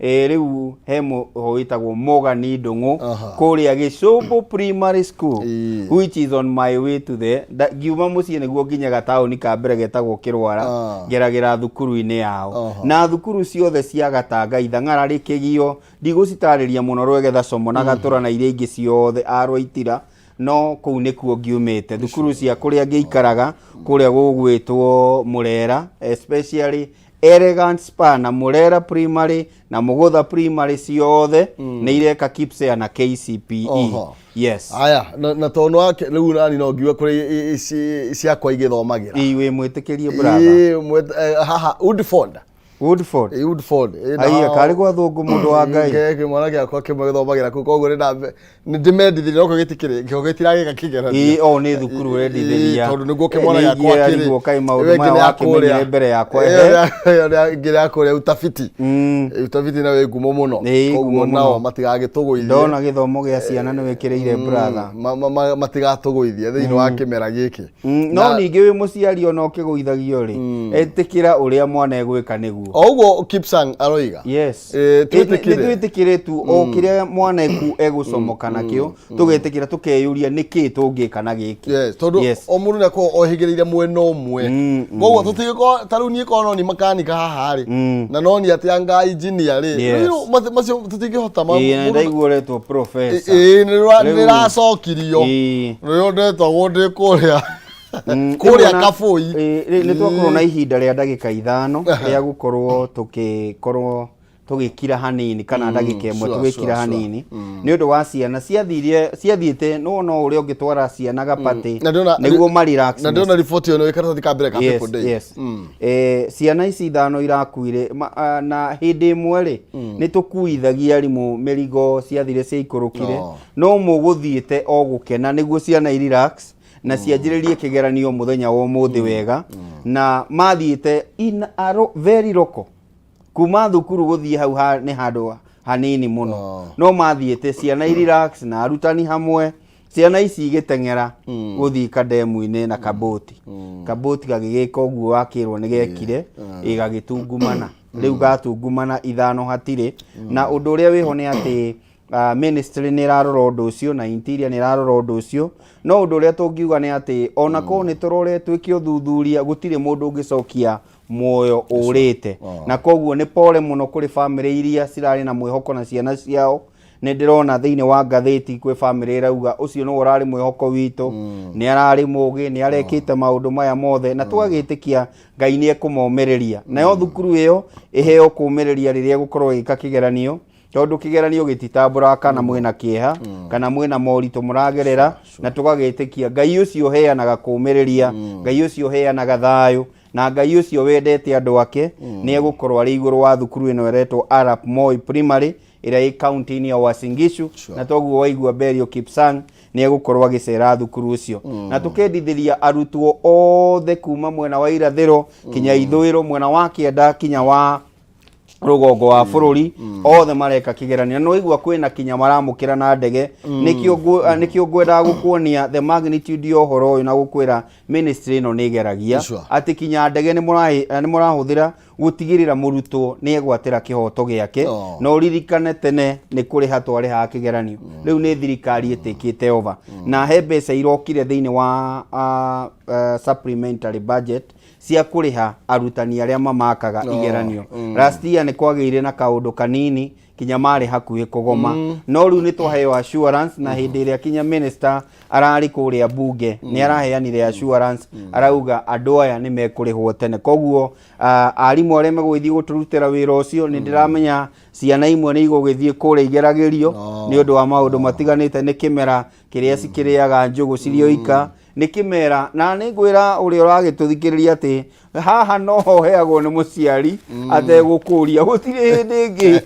Ĩ rĩu he mũho wĩtagwo Morgan Ndũng'ũ kũrĩa Gĩcũmbũ Primary School, which is on my way to the ngiuma mũciĩ nĩguo nginye gataũni ka mbere getagwo Kĩrwara, ngeragĩra thukuru-inĩ yao. Na thukuru ciothe cia Gatanga, Ithang'ara, Rĩkĩgio, ndigũcitarĩria mũno, Rwegetha, Como na Gatũra na iria ingĩ ciothe, Arwaitira, no kũu nĩkuo ngiumĩte. Thukuru cia kũrĩa ngĩikaraga kũrĩa gũgwĩtwo Mũrera, especially Elegant Spa na Mũrera Primary na Mũgũtha Primary, ciothe nĩ ireka KPSEA na KCPE. Yes.
Aya, na tondũ wake rĩu nani no ngiuge kũrĩ ciakwa igĩthomagĩra.
Ĩ, wĩ mwĩtĩkĩrie brother.
Ĩ, haha Woodford.
Woodford.
Ĩ, Woodford. Ĩ,
Aiya, karĩ gwa thũngũ mũndũ wa Ngai.
Kĩmwana gĩakwa kĩmwe gĩthomagĩra kũu, koguo nĩ ndĩmendithirie no gĩtikĩrĩ kĩo gĩtiragĩka kĩgeranio.
Ĩ, o nĩ thukuru ũrendithĩria.
Ĩ, tondũ nĩguo kĩmwana
Ĩ,
gĩakwa
nĩ
kĩrĩ
arigwo kaĩ maũndũ
ĩyo ĩngĩ
maya
nĩ ya
wakĩmenyire
kũrĩa.
mbere yakwa,
Ĩyo
ehe.
ĩyo ĩngĩ nĩ ya kũrĩa utafiti. Utafiti nayo ĩ ngumo mũno.
Ĩ,
Koguo
ngumo
nao
mũno.
matigagĩtũgũithie.
Ndona gĩthomo gĩa ciana nĩ wĩkĩrĩire brother.
Matigatũgũithie thĩinĩ wa kĩmera gĩkĩ.
No ningĩ wĩ mũciari ona ũkĩgũithagio rĩ, ĩtĩkĩra ũrĩa mwana egwĩka nĩguo.
O ũguo Kipsang aroiga.
Yes.
Twĩtĩkĩre.
Nĩ twĩtĩkĩre tu o kĩrĩa mwana egũcomoka nakĩo, tũgetĩkĩra, tũkeyũria nĩkĩ tũngĩka na gĩkĩ.
Yes, tondũ o mũndũ nĩ akoragwo ohĩgĩrĩire mwena ũmwe, koguo tũtigĩkorwo ta rĩu niĩ korwo no ni makanika haha rĩ, na no ni atĩ anga engineer rĩ, rĩu macio tũtingĩhota
Ĩĩ, na ndaigua ũretwo professor.
Ĩĩ, nĩ rĩracokirio. Rĩo ndetagwo ndĩ kũrĩa kũrĩa Kabũi.
Nĩ twakorwo na ihinda rĩa ndagĩka 5 rĩa gũkorwo tũgĩkorwo Tũgĩkira hanini kana ndagĩka ĩmwe, tũgĩkira hanini nĩ ũndũ wa ciana ciathire ciathiĩte no no ũrĩa ũngĩtwara ciana gapatĩ
Na ndĩrona
nĩguo ma relax.
Na ndĩrona riboti ĩyo nĩ karatathi ka mbere ka
Yes,
People Day.
yes. Ciana ici ithano irakuire na hĩndĩ ĩmwe rĩ, nĩ tũkuithagia arimũ mĩrigo ciathire ciaikũrũkire. No mũgũthiĩte o gũkena nĩguo ciana i relax na cianjĩrĩrie kĩgeranio mũthenya wa ũmũthĩ wega, na mathiĩte in a very local kuma thukuru gũthiĩ hau nĩ handũ hanini mũno. No mathiĩte ciana i relax na arutani hamwe, ciana ici igĩteng'era gũthiĩ kademu-inĩ na kabũti, kabũti gagĩgĩka ũguo wakĩrwo nĩ gekire, ĩgagĩtungumana. Rĩu gatungumana ithano hatirĩ. Na ũndũ ũrĩa wĩho nĩ atĩ ministry nĩ ĩrarora ũndũ ũcio na interior nĩ ĩrarora ũndũ ũcio, no ũndũ ũrĩa tũngiuga nĩ atĩ ona korwo nĩ tũrore twĩke ũthuthuria, gũtirĩ mũndũ ũngĩcokia muoyo ũrĩte, na koguo nĩ pole mũno kũrĩ famĩlĩ iria cirarĩ na mwĩhoko na ciana ciao. Nĩ ndĩrona thĩinĩ wa ngathĩti kwĩ famĩlĩ ĩrauga ũcio nĩwe ũrarĩ mwĩhoko witũ, nĩ ararĩ mũgĩ, nĩ arekĩte maũndũ maya mothe, na tũgagĩtĩkia Ngai nĩ ekũmomĩrĩria, nayo thukuru ĩyo ĩheo kũmĩrĩria rĩrĩa ĩgũkorwo ĩgĩka kĩgeranio, tondũ kĩgeranio gĩtitambũraga kana mwĩna kĩeha kana mwĩna moritũ mũragerera, na tũgagĩtĩkia Ngai ũcio ũheanaga kũmĩrĩria, Ngai ũcio ũheanaga thayũ, na Ngai ũcio wendete andũ ake nĩ egũkorwo arĩ igũrũ wa thukuru ĩno ĩretwo Arap Moi Primary ĩrĩa ĩ kaunti-inĩ ya Uasin Gishu. Na toguo waigua Belio Kipsang nĩ egũkorwo agĩcera thukuru ũcio, na tũkendithĩria arutwo othe kuma mwena wa irathĩro kinya ithũĩro, mwena wa kĩanda kinya wa rũgongo wa bũrũri, othe mareka kĩgeranio. No igua kwĩna kinya maramũkĩra na ndege. Nĩkĩo ngwendaga gũkuonia the magnitude ya ũhoro ũyũ na gũkwĩra ministry ĩno nĩ ĩgeragia atĩ kinya ndege nĩ mũrahũthĩra gũtigĩrĩra mũrutwo nĩ egwatĩra kĩhoto gĩake. Na ũririkane tene nĩ kũrĩha twarĩhaga kĩgeranio, rĩu nĩ thirikari ĩtĩkĩte over, na he mbeca irokire thĩinĩ wa supplementary budget cia kũrĩha arutani arĩa mamakaga igeranio. Last year nĩ kwagĩire na kaũndũ kanini kinya marĩ hakuhĩ kũgoma, no rĩu nĩ twaheo assurance, na hĩndĩ ĩrĩa kinya minister ararĩ kũrĩa bunge nĩ araheanire assurance, arauga andũ aya nĩ mekũrĩhwo tene. Koguo arimũ arĩa megũgĩthiĩ gũtũrutĩra wĩra ũcio, nĩ ndĩramenya ciana imwe nĩ igũgĩthiĩ kũrĩa igeragĩrio nĩ ũndũ wa maũndũ matiganĩte, nĩ kĩmera kĩrĩa cikĩrĩaga njũgũ cirĩ o ika, nĩ kĩmera. Na nĩ ngwĩra ũrĩa ũragĩtũthikĩrĩria atĩ haha no ho heagwo nĩ mũciari ategũkũria, gũtirĩ hĩndĩ ĩngĩ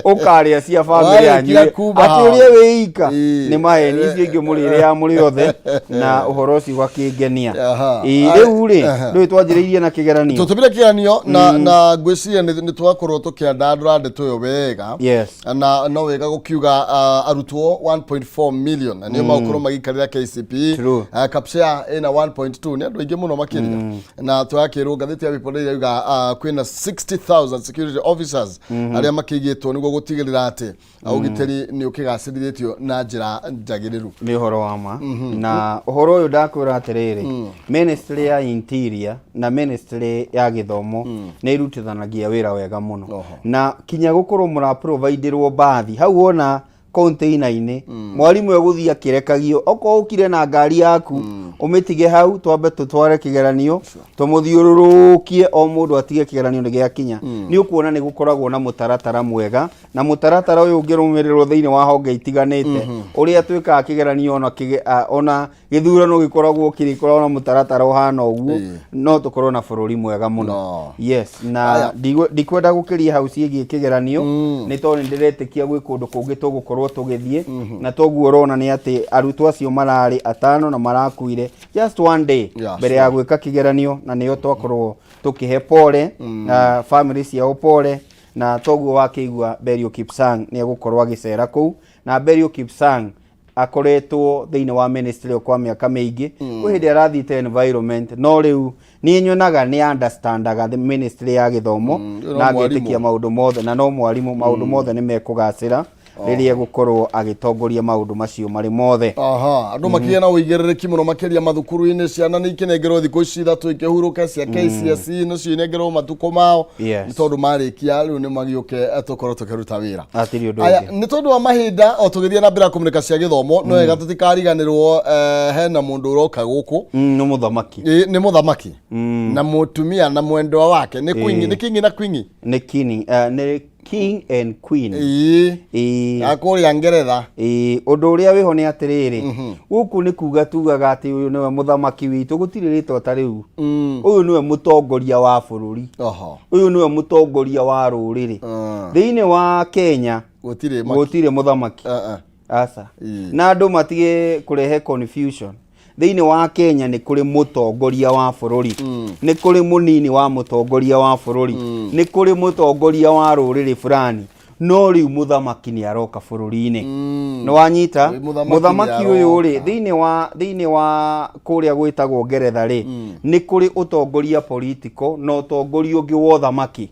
ũkarĩa cia bamĩrĩ yanyu.
Warĩkia kuma
atĩ
haha.
ũrĩa wĩ ika nĩ maheni, icio ingĩ mũrĩrĩaga mũrĩ othe, na ũhoro ũcio ũgakĩngenia. Ĩĩ, rĩu rĩ, ndũĩ twanjĩrĩirie na kĩgeranio.
Tũtũmire kĩgeranio na ngwĩciria nĩ twakorwo tũkĩandandũra ndeto ĩyo wega. Na no wega gũkiuga arutwo 1.4 million na nĩo magũkorwo magĩikarĩra KCPE. KAPSEA ĩna 1.2, nĩ andũ aingĩ mũno makĩria. Na tũrakĩrwo ngathĩti ya People Daily yauga kwĩna 60,000 security officers arĩa makĩigĩtwo nĩguo gũtigĩrĩra atĩ ũgitĩri nĩ ũkĩgacĩrithĩtio na njĩra njagĩrĩru.
Nĩ ũhoro wa ma, na ũhoro ũyũ ndakwĩra atĩrĩrĩ, ministry ya interior na ministry ya gĩthomo nĩ irutithanagia wĩra wega mũno. Na kinya gũkorwo mũraproviderwo bathi hau wona container-inĩ, mwarimũ egũthiĩ akĩrekagio, okorwo ũkire na ngari yaku ũmĩtige hau, twambe tũtware kĩgeranio tũmũthiũrũrũkie, o mũndũ atige kĩgeranio nĩ gĩakinya. Nĩ ũkuona nĩ gũkoragwo na mũtaratara mwega, na mũtaratara ũyũ ũngĩrũmĩrĩrwo thĩinĩ wa honge itiganĩte ũrĩa twĩkaga kĩgeranio, ona gĩthurano gĩkoragwo kĩrĩkoragwo na mũtaratara ũhana ũguo, no tũkorwo na bũrũri mwega mũno.
No.
Yes, na
Aya.
ndikwenda gũkĩria hau ciĩgiĩ kĩgeranio, nĩ tondũ nĩ ndĩretĩkia gwĩ kũndũ kũngĩ tũgũkorwo tũgĩthiĩ. Na toguo ũrona nĩ atĩ arutwo acio mararĩ atano na marakuire just one day mbere ya gwĩka kĩgeranio, na nĩo twakorwo tũkĩhe pole na family ciao pole. Na toguo wakĩigua Belio Kipsang nĩ egũkorwo agĩcera kũu, na Belio Kipsang akoretwo thĩinĩ wa ministry ĩyo kwa mĩaka mĩingĩ. Kwĩ hĩndĩ arathiĩte environment, no rĩu niĩ nyonaga nĩ understandaga the ministry ya gĩthomo
no
na
mwarimũ.
agetĩkia maũndũ mothe, na no mwarimũ, maũndũ mothe nĩ mekũgacĩra rĩrĩa egũkorwo agĩtongoria maũndũ macio marĩ mothe.
Aha, andũ makĩgĩa na ũigĩrĩrĩki mũno makĩria mathukuru-inĩ, ciana nĩ ikĩnengerwo thikũ ici 3 ikĩhurũke, cia KCSE nacio inengerwo matukũ mao, nĩ tondũ marĩkia rĩu nĩ magĩũke tũkorwo tũkĩruta wĩra.
Hatirĩ ũndũ
Aya,
ũngĩ.
Nĩ tondũ wa mahinda, o tũgĩthiĩ na mbere ya kũmũrĩka cia gĩthomo, no wega tũtikariganĩrwo hena mũndũ ũroka gũkũ.
Nĩ mũthamaki.
Ĩ, nĩ mũthamaki na mũtumia na mwendwa wake nĩ kwingi, nĩ kingi na kwingi.
Nĩ kini, nĩ King and queen.
Ĩĩ.
Ĩĩ.
Ya kũrĩa Ngeretha.
Ĩĩ, ũndũ ũrĩa wĩho nĩ atĩrĩrĩ, gũkũ nĩ kuga tugaga atĩ ũyũ nĩwe mũthamaki witũ, gũtirĩ rĩtwa ta rĩu. Ũyũ nĩwe mũtongoria wa bũrũri.
Oho.
Ũyũ nĩwe mũtongoria wa rũrĩrĩ. Thĩinĩ wa Kenya
Gũtirĩ maki.
Gũtirĩ mũthamaki. Aca. Na andũ matige kũrehe confusion. Thĩinĩ wa Kenya nĩ kũrĩ mũtongoria wa bũrũri, nĩ kũrĩ mũnini wa mũtongoria wa bũrũri, nĩ kũrĩ mũtongoria wa rũrĩrĩ fulani, no rĩu mũthamaki nĩ aroka bũrũri-inĩ. Nĩ wanyita?
Rĩu mũthamaki
Mũthamaki
nĩ
ũyũ rĩ,
aroka.
Thĩinĩ wa kũrĩa gwĩtagwo Ngeretha rĩ, nĩ kũrĩ ũtongoria political na ũtongoria ũngĩ wa ũthamaki.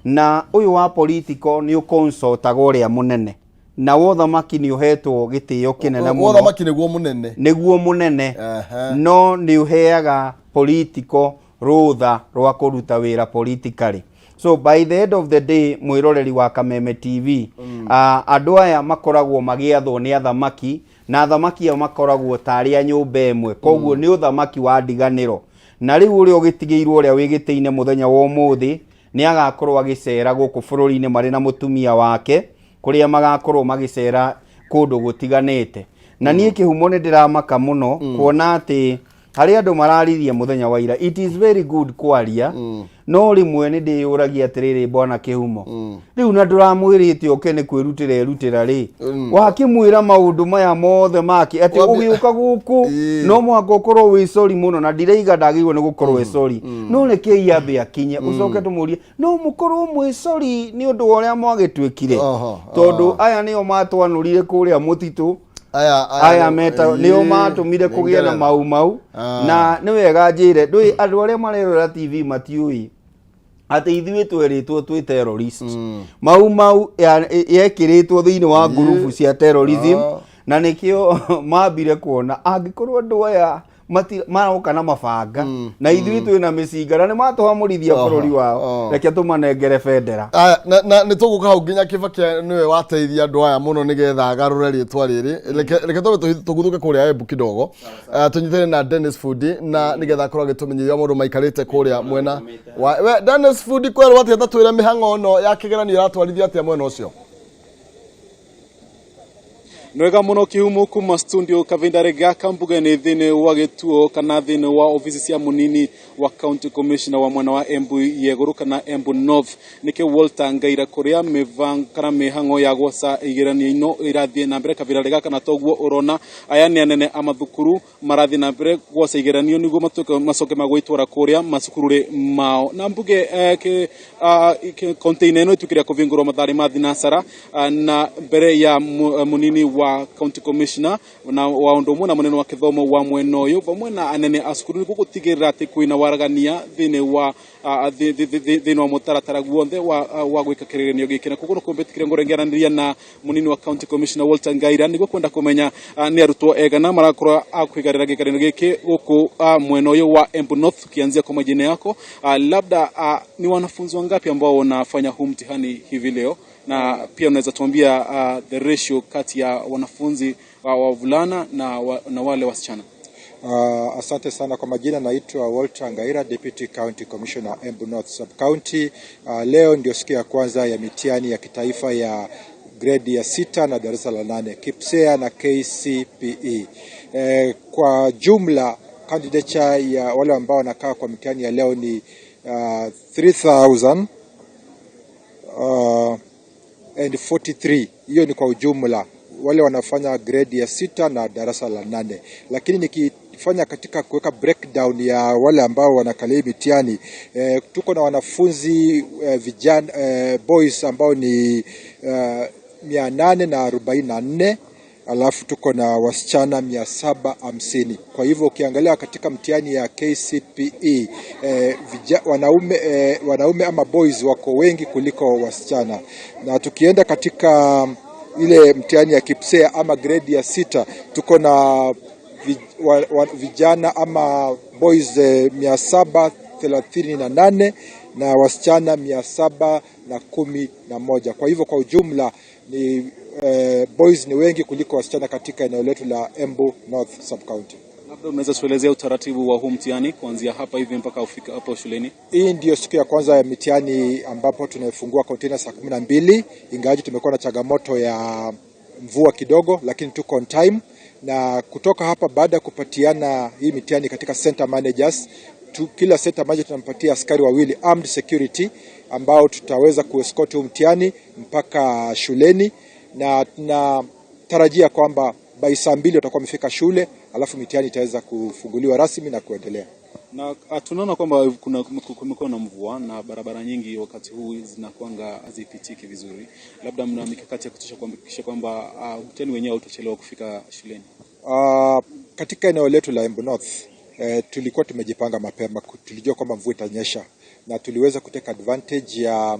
Na ũyũ wa political nĩ ũconsultaga ũrĩa mũnene, na wa ũthamaki nĩ ũhetwo gĩtĩo kĩnene mũno.
Ũthamaki nĩguo mũnene.
Nĩguo mũnene. No nĩ ũheaga political rũtha rwa kũruta wĩra politically. So by the end of the day, mwĩroreri wa Kameme TV, andũ aya makoragwo magĩathwo nĩ athamaki, na athamaki aya makoragwo tarĩ a nyũmba ĩmwe, koguo nĩ ũthamaki wa ndiganĩro. Na rĩu ũrĩa ũgĩtigĩirwo, ũrĩa wĩ gĩtĩ-inĩ mũthenya wa ũmũthĩ, nĩ agakorwo agĩcera gũkũ bũrũri-inĩ marĩ na mũtumia wake, kũrĩa magakorwo magĩcera kũndũ gũtiganĩte. Na niĩ kĩhumo nĩ ndĩramaka mũno kuona atĩ harĩ andũ mararirie mũthenya wa ira. It is very good kwaria, no rĩmwe nĩ ndĩyũragia atĩrĩrĩ, bwana kĩhumo, rĩu na ndũramwĩrĩte oke nĩ kwĩrutĩra erutĩra rĩ, wakĩmwĩra maũndũ maya mothe make atĩ ũgĩũka gũkũ no mũhaka ũkorwo wĩ sorry mũno, na ndiraiga ndagĩrĩirwo nĩ gũkorwo ĩ sorry, no rekei ambe akinye, ũcoke tũmũrie no mũkorwo mwĩ sorry nĩ ũndũ wa ũrĩa mwagĩtuĩkire, tondũ aya nĩo matwanũrire kũrĩa mũtitũ.
Aya
Aya meta nĩo matũmire
nĩ
kũgĩe na
Ngeretha.
mau mau. Na nĩ wega njĩre ndũĩ andũ arĩa marerora TV matiũĩ atĩ ithuĩ twerĩtwo twĩ terrorist. Mau mau yekĩrĩtwo thĩinĩ wa ngurubu cia terrorism. Na nĩkĩo mambire kuona angĩkorwo andũ aya maroka na mabanga na ithuĩ twĩ na mĩcinga na nĩ matũhamũrithia bũrũri wao, reke tũmanengere bendera.
Aya, na nĩ tũgũka hau nginya Kĩbaki nĩwe wateithia andũ aya mũno nĩgetha agarũre rĩtwa rĩrĩ. Reke twambe tũguthũke kũrĩa Embu kidogo. Tũnyitane na Dennis Fundi na nĩgetha akorwo agĩtũmenyithia maũndũ maikarĩte kũrĩa mwena wa we. Dennis Fundi, kwerwo atĩa? Ta twĩre mĩhang'o ĩno ya kĩgeranio ĩratwarithio atĩa mwena ũcio?
Nwega muno kihumo kuma studio kavindare gaka mbugani thini wa gituo kana thini wa ofisi cia munini wa county commissioner wa mwena wa Embu yeguru kana Embu North, nike Walter Ngaira, kuria mivang kana mihango ya gwoca igeranio ino irathie na mbere kavindare gaka. Na toguo urona, aya ni anene a mathukuru marathie na mbere gwoca igeranio niguo matuike macoke magwitwara kuria macukuru mao. Na mbuge ke container ino ituikire ya kuvingurwo mathari ma thinasara, na mbere ya munini wa county commissioner na wa undu umwe na munene wa kithomo wa mwena uyu vamwe na anene a cukuru, niguo gutigirira ati kwina waragania thiini wa thiini wa mutaratara guothe wa gwika kigeranio giki. Na koguo nukumbitikire ngurengeraniria na munini wa county commissioner Walter Ngaira niguo kwenda kumenya ni arutwo egana marakorwo a kwigarira kigeranio giki guku mwena uyu wa Embu North. Ukianzia kwa majina yako, labda ni wanafunzi wangapi ambao wanafanya huu mtihani hivi leo? Na pia unaweza tuambia the ratio kati ya wanafunzi wa wavulana na wale wasichana?
Asante sana kwa majina, naitwa Walter Ngaira, Deputy County Commissioner, Embu North Sub County. Leo ndio siku ya kwanza ya mitihani ya kitaifa ya gredi ya 6 na darasa la 8, KPSEA na KCPE. Kwa jumla candidature ya wale ambao wanakaa kwa mitihani ya leo ni 3000 and 43. Hiyo ni kwa ujumla wale wanafanya grade ya 6 na darasa la 8, lakini nikifanya katika kuweka breakdown ya wale ambao wanakalia mitihani, tuko na wanafunzi vijana, boys ambao ni 844, alafu tuko na wasichana 750. Kwa hivyo ukiangalia katika mtihani ya KCPE, wanaume ama boys wako wengi kuliko wasichana, na tukienda katika ile mtihani ya KPSEA ama grade ya 6, tuko na vijana ama boys 738 na wasichana 711. Kwa hivyo kwa ujumla ni boys ni wengi kuliko wasichana katika eneo letu la Embu North Sub County.
Labda Unaweza tuelezea utaratibu wa huu mtihani kuanzia hapa hivi mpaka ufika hapo shuleni?
Hii ndiyo siku ya kwanza ya mitihani ambapo tunafungua container saa 12, ingawaje tumekuwa na changamoto ya mvua kidogo, lakini tuko on time. Na kutoka hapa, baada ya kupatiana hii mitihani katika center managers kila center manager tunampatia askari wawili armed security ambao tutaweza kuescort huu mtihani mpaka shuleni, na tunatarajia kwamba by saa 2 watakuwa wamefika shule, alafu mitihani itaweza kufunguliwa rasmi na kuendelea.
Na tunaona kwamba kumekuwa na mvua na barabara nyingi wakati huu zinakuanga hazipitiki vizuri. Labda mna mikakati ya kutosha kuhakikisha kwamba mtihani wenyewe hautachelewa kufika shuleni?
Katika eneo letu la Embu North tulikuwa tumejipanga mapema, tulijua kwamba mvua itanyesha na tuliweza kuteka advantage ya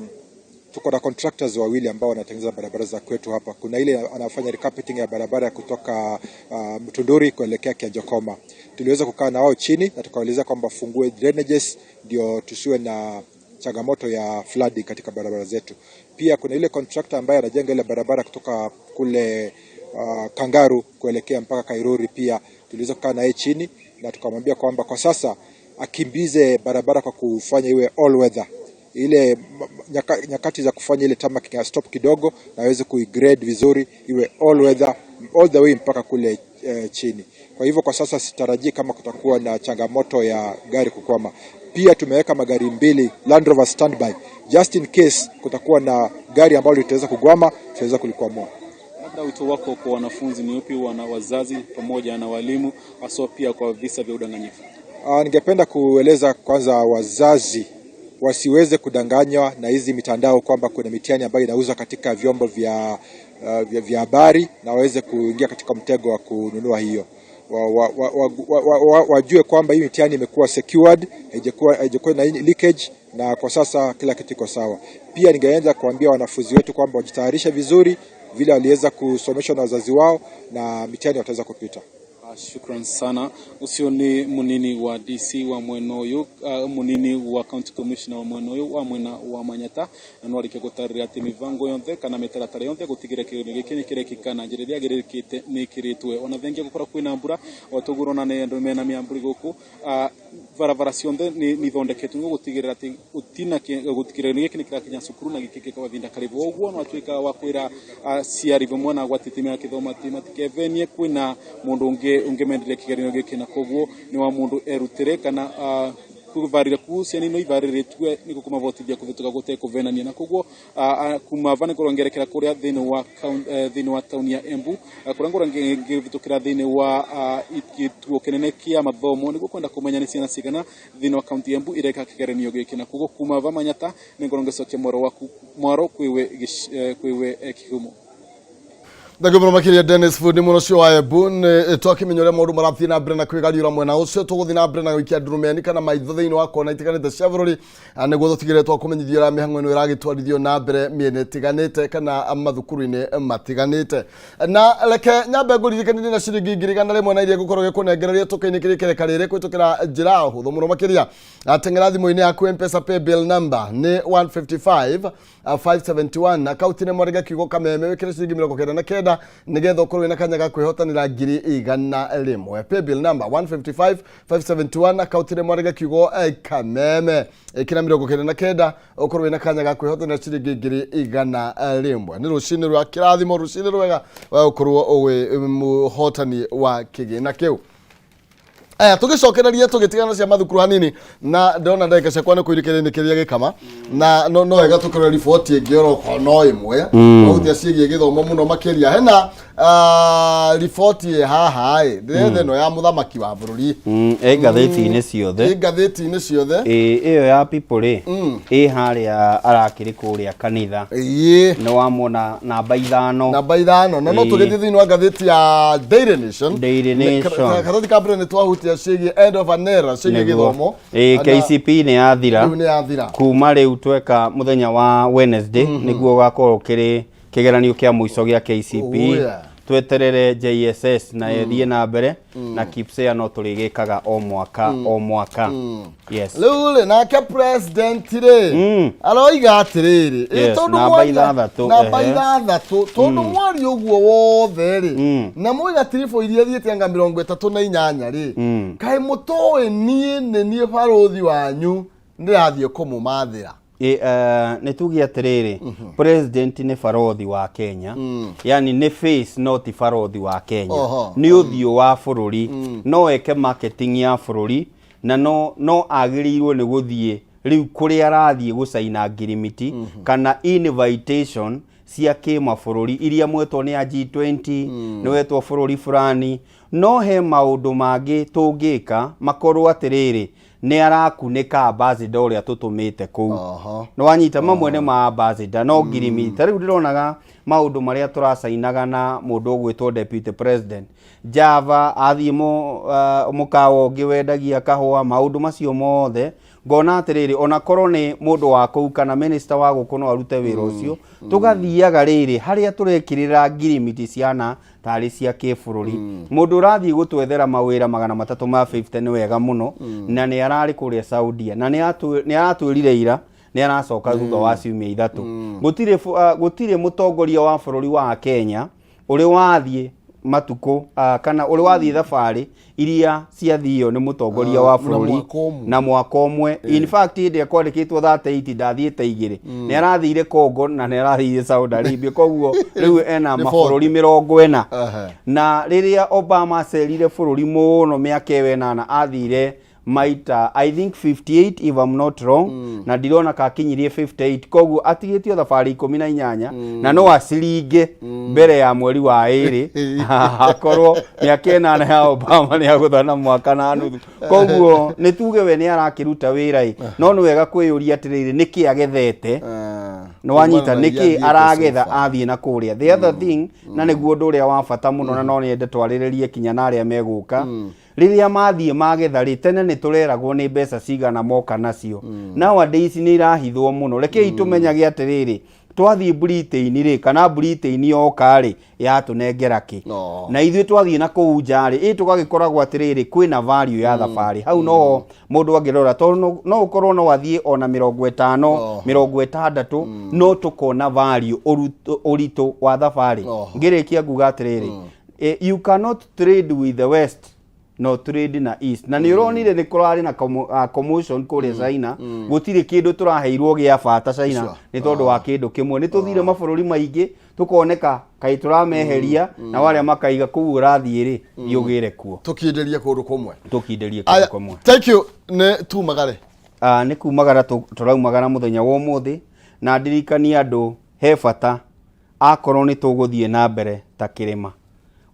tuko na contractors wawili ambao wanatengeneza barabara za kwetu hapa. Kuna ile anafanya recarpeting ya barabara kutoka Mtunduri kuelekea Kianjokoma. Tuliweza kukaa na wao chini na tukawaeleza kwamba fungue drainages ndio tusiwe na changamoto ya flooding katika barabara zetu. Pia kuna ile contractor ambaye anajenga ile barabara kutoka kule Kangaru kuelekea mpaka Kairuri. Pia tuliweza kukaa na yeye chini na tukamwambia kwamba kwa sasa akimbize barabara kwa kufanya iwe all weather, ile nyakati za kufanya ile tarmac stop kidogo na aweze kuigrade vizuri iwe all weather all the way mpaka kule chini. Kwa hivyo kwa sasa sitarajii kama kutakuwa na changamoto ya gari kukwama. Pia tumeweka magari 2 Land Rover standby just in case kutakuwa na gari ambalo litaweza kugwama, tutaweza kulikwamua.
Labda wito wako kwa wanafunzi ni upi, wana wazazi pamoja na walimu, haswa pia kwa visa vya udanganyifu?
Ningependa kueleza kwanza wazazi wasiweze kudanganywa na hizi mitandao kwamba kuna mitihani ambayo inauzwa katika vyombo vya habari na waweze kuingia katika mtego wa kununua hiyo. Wajue kwamba hii mitihani imekuwa secured, haijakuwa na leakage na kwa sasa kila kitu iko sawa. Pia ningeanza kuambia wanafunzi wetu kwamba wajitayarishe vizuri vile waliweza kusomeshwa na wazazi wao na mitihani wataweza kupita.
Shukran sana. Ucio ni munini wa DC wa mwena uyu, munini wa county commissioner wa mwena uyu wa mwena wa Manyata, na no arike gutarira ati mivango yonthe kana mitaratara yonthe gutigira kigerio giki ni kirekika na njira iria yagĩrĩrĩkĩte nĩ ĩkĩrĩtwe. Ona thengia gũkorwo kwĩna mbura, o toguo ũrona nĩ andũ mena mĩambũri gũkũ, barabara ciothe nĩ ithondeketwo nĩguo gũtigĩrĩra atĩ gũtina kĩgerio gĩkĩ nĩ kĩrakinya cukuru na gĩkĩkĩka mahinda karibu. Ũguo no atuĩka wa kwĩra aciari vamwe na agwati timu ya gĩthomo atĩ matikevenie kwĩna mũndũ ũngĩ ũngĩmenderia kĩgerio gĩkĩ, na koguo nĩ wa mũndũ erutĩre kana kuvarira ku ciana ino ivarĩrĩtue nĩguo kũmavotithia kũvĩtũka gũtekũvenania, na koguo kuma va nĩ kũrongerekera kũrĩa thĩinĩ wa taũni ya Embu, kũrĩa ngũrongevĩtũkĩra thĩinĩ wa gĩtuo kĩnene kĩa mathomo nĩguo kwenda kũmenya nĩ ciana cigana thĩinĩ wa kaunti ya Embu ireka kĩgeranio gĩkĩ, na koguo kuma va Manyata nĩ ngũrongecokia mwaro waku mwaro kwĩwe kĩhumo.
Thengio mũno makĩria Dennis Fundi mũno ũcio wa Embu. Nĩ twakĩmenya ũrĩa maũndũ marathiĩ na mbere na kwĩgariũra mwena ũcio. Tũgũthiĩ na mbere na gũikia ndurumeni kana maitho thĩinĩ wa kona itiganĩte cia bũrũri, nĩguo tũtigĩrĩre twakũmenyithia ũrĩa mĩhang'o ĩno ĩragĩtwarithio na mbere mĩena ĩtiganĩte kana mathukuru-inĩ matiganĩte. Na reke nyambe ngũririkanie na ciringi 100,000 na iria ngũkorwo gĩkũnengereria tũkĩ-inĩ kĩrĩa kĩreka rĩrĩ kũhĩtũkĩra njĩra hũthũ mũno makĩria. Teng'era thimũ-inĩ yaku M-Pesa paybill number nĩ 155 571, akaunti nĩ mwarĩga kiugo Kameme, wĩkĩre ciringi 99 nĩgetha ũkorwo wĩna kanya ga kwĩhotanĩra 100,000. Paybill number 155 571, akaunti nĩ mwarĩga kiugo Kameme, ĩkĩra 99 ũkorwo wĩna kanya ga kwĩhotanĩra ciringi 100,000. Nĩ rũcinĩ rwa kĩrathimo, rũcinĩ rwega wa gũkorwo wĩ mũhotani wa kĩgĩna kĩu. Aya, tũgĩcokereria tũgĩtigana cia mathukuru hanini, na ndĩrona ndagĩka ciakwa nĩ kũirĩkĩrĩria kĩrĩa gĩkama, na no wega tũkĩrore riboti ĩngĩ oro no ĩmwe wahutia ciĩgiĩ gĩthomo mũno makĩria. Hena riboti ĩ haha ĩ ndĩretha ĩno ya mũthamaki wa bũrũri.
Ĩ ngathĩti-inĩ ciothe.
Ĩ ngathĩti-inĩ ciothe.
Ĩ ĩyo ya People rĩ, ĩ harĩa arakĩrĩ kũrĩa kanitha. Nĩ wamwona namba 5.
Namba 5. Na no tũgĩthiĩ thĩinĩ wa ngathĩti ya Daily Nation.
Daily Nation.
Karatathi ka mbere nĩ twahutia ciĩgiĩ end of an era ciĩgiĩ gĩthomo.
KCP nĩ yathira.
Rĩu nĩ yathira.
Kuma rĩu tweka mũthenya wa Wednesday nĩguo ũgakorwo kĩrĩ kĩgeranio kĩa mũico gĩa KCP. Tweterere JSS na ĩthiĩ na mbere na KIPSEA no tũrĩgĩkaga o mwaka o mwaka. Yes.
Rĩu rĩ, nake president rĩ aroiga atĩrĩrĩ, ĩ,
Yes,
tondũ
namba 6,
namba 6, tondũ mwari ũguo wothe rĩ, na mwaiga tiribũ iria thiĩte anga 38 rĩ, kaĩ mũtoĩ niĩ nĩ niĩ barũthi wanyu ndĩrathiĩ kũmũmathĩra.
Nĩ tuge atĩrĩrĩ, president nĩ barothi wa Kenya, yani nĩ face no ti barothi wa Kenya. Nĩ ũthiũ wa bũrũri, no eke marketing ya bũrũri na no agĩrĩirwo nĩ gũthiĩ rĩu kũrĩa arathiĩ gũcaina ngirimiti kana invitation cia kĩmabũrũri iria mwetwo nĩ a G20, nĩ wetwo bũrũri fulani. No he maũndũ mangĩ tũngĩka makorwo atĩrĩrĩ, nĩ arakunĩka ambassador ũrĩa tũtũmĩte kũu. Nĩ wanyita, mamwe nĩ ma ambassador no ngirimiti. Ta rĩu ndĩronaga maũndũ marĩa tũracainaga na mũndũ ũgwĩtwo deputy president Java athiĩ mũkawa ũngĩ wendagia kahũa, maũndũ macio mothe ngona atĩrĩrĩ, ona korwo nĩ mũndũ wa kũu kana minister wa gũkũ no arute wĩra ũcio. Tũgathiaga rĩrĩ harĩa tũrekĩrĩra ngirimiti ciana tarĩ cia kĩbũrũri. Mũndũ ũrathiĩ gũtwethera mawĩra 350 nĩ wega mũno, na nĩ ararĩ kũrĩa Saudia na nĩ aratwĩrire ira nĩ aracoka thutha wa ciumia 3. Gũtirĩ mũtongoria wa bũrũri wa Kenya ũrĩ wathiĩ matukũ kana ũrĩ wathiĩ thabarĩ iria ciathio nĩ mũtongoria wa
Na
bũrũri
mwaka ũmwe.
Na mwaka ũmwe. In fact, hĩndĩ ĩrĩa kwandĩkĩtwo 38 ndathiĩte 2, nĩ arathire Congo na nĩ arathire Saudi Arabia, koguo rĩu ena
Nĩ
mabũrũri
40.
40. Na rĩrĩa Obama acerire bũrũri mũno mĩaka ĩyo 8 athire maita I think 58 if I'm not wrong, na ndirona kakinyirie 58, koguo atigĩtio thabarĩ 18 na no aciringe mbere ya mweri wa 2, akorwo mĩaka 8 ya Obama nĩ agũtha na mwaka na nuthu. Koguo nĩ tuge we nĩ arakĩruta wĩra ĩ, no nĩ wega kwĩyũria atĩrĩrĩ, nĩkĩ agethete? Nĩ wanyita,
Kumana na
nĩkĩ
iria athiĩte
aragetha
so far.
athiĩ na kũrĩa? The other thing, na nĩguo ũndũ ũrĩa wa bata mũno, na no nyende twarĩrĩrie kinya na arĩa megũka, rĩrĩa mathiĩ magetha rĩ, tene nĩ tũreragwo nĩ mbeca cigana moka nacio. Nowadays nĩ irahithwo mũno. Rekei tũmenyage atĩrĩrĩ, twathiĩ Britain rĩ, kana Britain yoka rĩ, yatũnengera kĩ?
No.
Na ithuĩ twathiĩ na kũu nja rĩ, ĩ tũgagĩkoragwo atĩrĩrĩ, kwĩna value ya thabarĩ hau noho mũndũ angĩrora, tondũ no ũkorwo no athiĩ ona 50, 60, no tũkona value ũritũ wa thabarĩ. Ngĩrĩkia nguga atĩrĩrĩ, you cannot trade with the West no trade na East, na nĩ ũronire nĩ kũrarĩ na commotion kũrĩa China. Gũtirĩ kĩndũ tũraheirwo gĩa bata China. Nĩ tondũ wa kĩndũ kĩmwe, nĩ tũthire mabũrũri maingĩ tũkoneka kaĩ tũrameheria, na arĩa makaiga kũu ũrathiĩ rĩ, thiĩ ũgĩre kuo.
Tũkindĩrie kũndũ kũmwe.
Tũkindĩrie
Aya,
kũndũ kũmwe.
Thank you. Nĩ tumagare.
Nĩ kumagara tũraumagara mũthenya wa ũmũthĩ, na ndirikanie andũ he bata akorwo nĩ tũgũthiĩ na mbere ta kĩrĩma,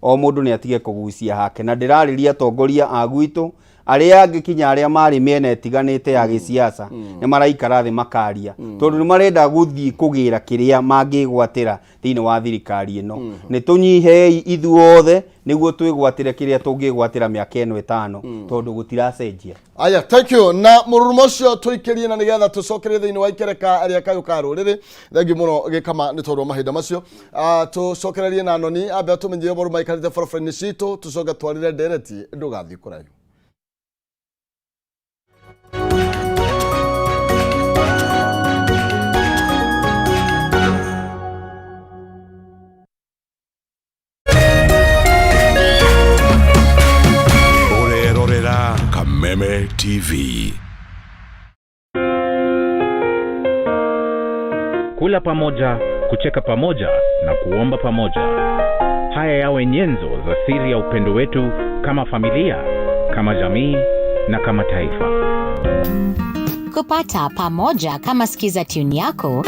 o mũndũ nĩ atige kũgucia hake, na ndĩrarĩria atongoria a gwitũ arĩa angĩ kinya arĩa marĩ mĩena ĩtiganĩte ya gĩsiasa, nĩ maraikara thĩ makaria tondũ nĩ marenda gũthiĩ kũgĩra kĩrĩa mangĩgwatĩra thĩinĩ wa thirikari ĩno. Nĩ tũnyihei ithuothe nĩguo twĩgwatĩre kĩrĩa tũngĩgwatĩra mĩaka ĩno 5, tondũ gũtiracenjia.
Aya, thank you. Na mũrurumo ũcio tũikĩrie na nĩgetha tũcokerie thĩinĩ wa ikereka rĩa kayũ ka rũrĩrĩ. Thank you mũno gĩkama nĩ tondũ wa mahinda macio. Tũcokererie na noni ambe atũmenyithie ũhoro maikarĩte barabara-inĩ citũ, tũcoke twarĩre ndereti. Ndũgathiĩ kũraihu.
Ũrerorera Kameme TV.
Kula pamoja, kucheka pamoja na kuomba pamoja. Haya yawe nyenzo za siri ya upendo wetu kama familia, kama jamii na kama taifa.
Kupata pamoja kama skiza tune yako.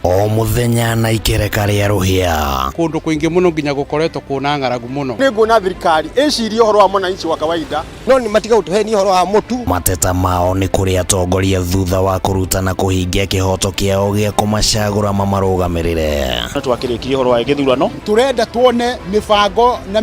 O muthenya na ikereka rĩa rũhĩa.
Kũndũ kũingĩ mũno nginya gũkoretwo kwĩna ng'aragu mũno.
Nĩ nguona thirikari ĩcirie ũhoro wa mwananchi wa kawaida no nĩ matiga gũtũhenia ũhoro wa mũtu.
Mateta mao nĩ kũrĩ atongoria thutha wa kũruta na kũhingia kĩhoto kĩao gĩa kũmacagũra mamarũgamĩrĩre.
Twakĩrĩkirie ũhoro wa gĩthurano.
Tũrenda tuone mĩbango na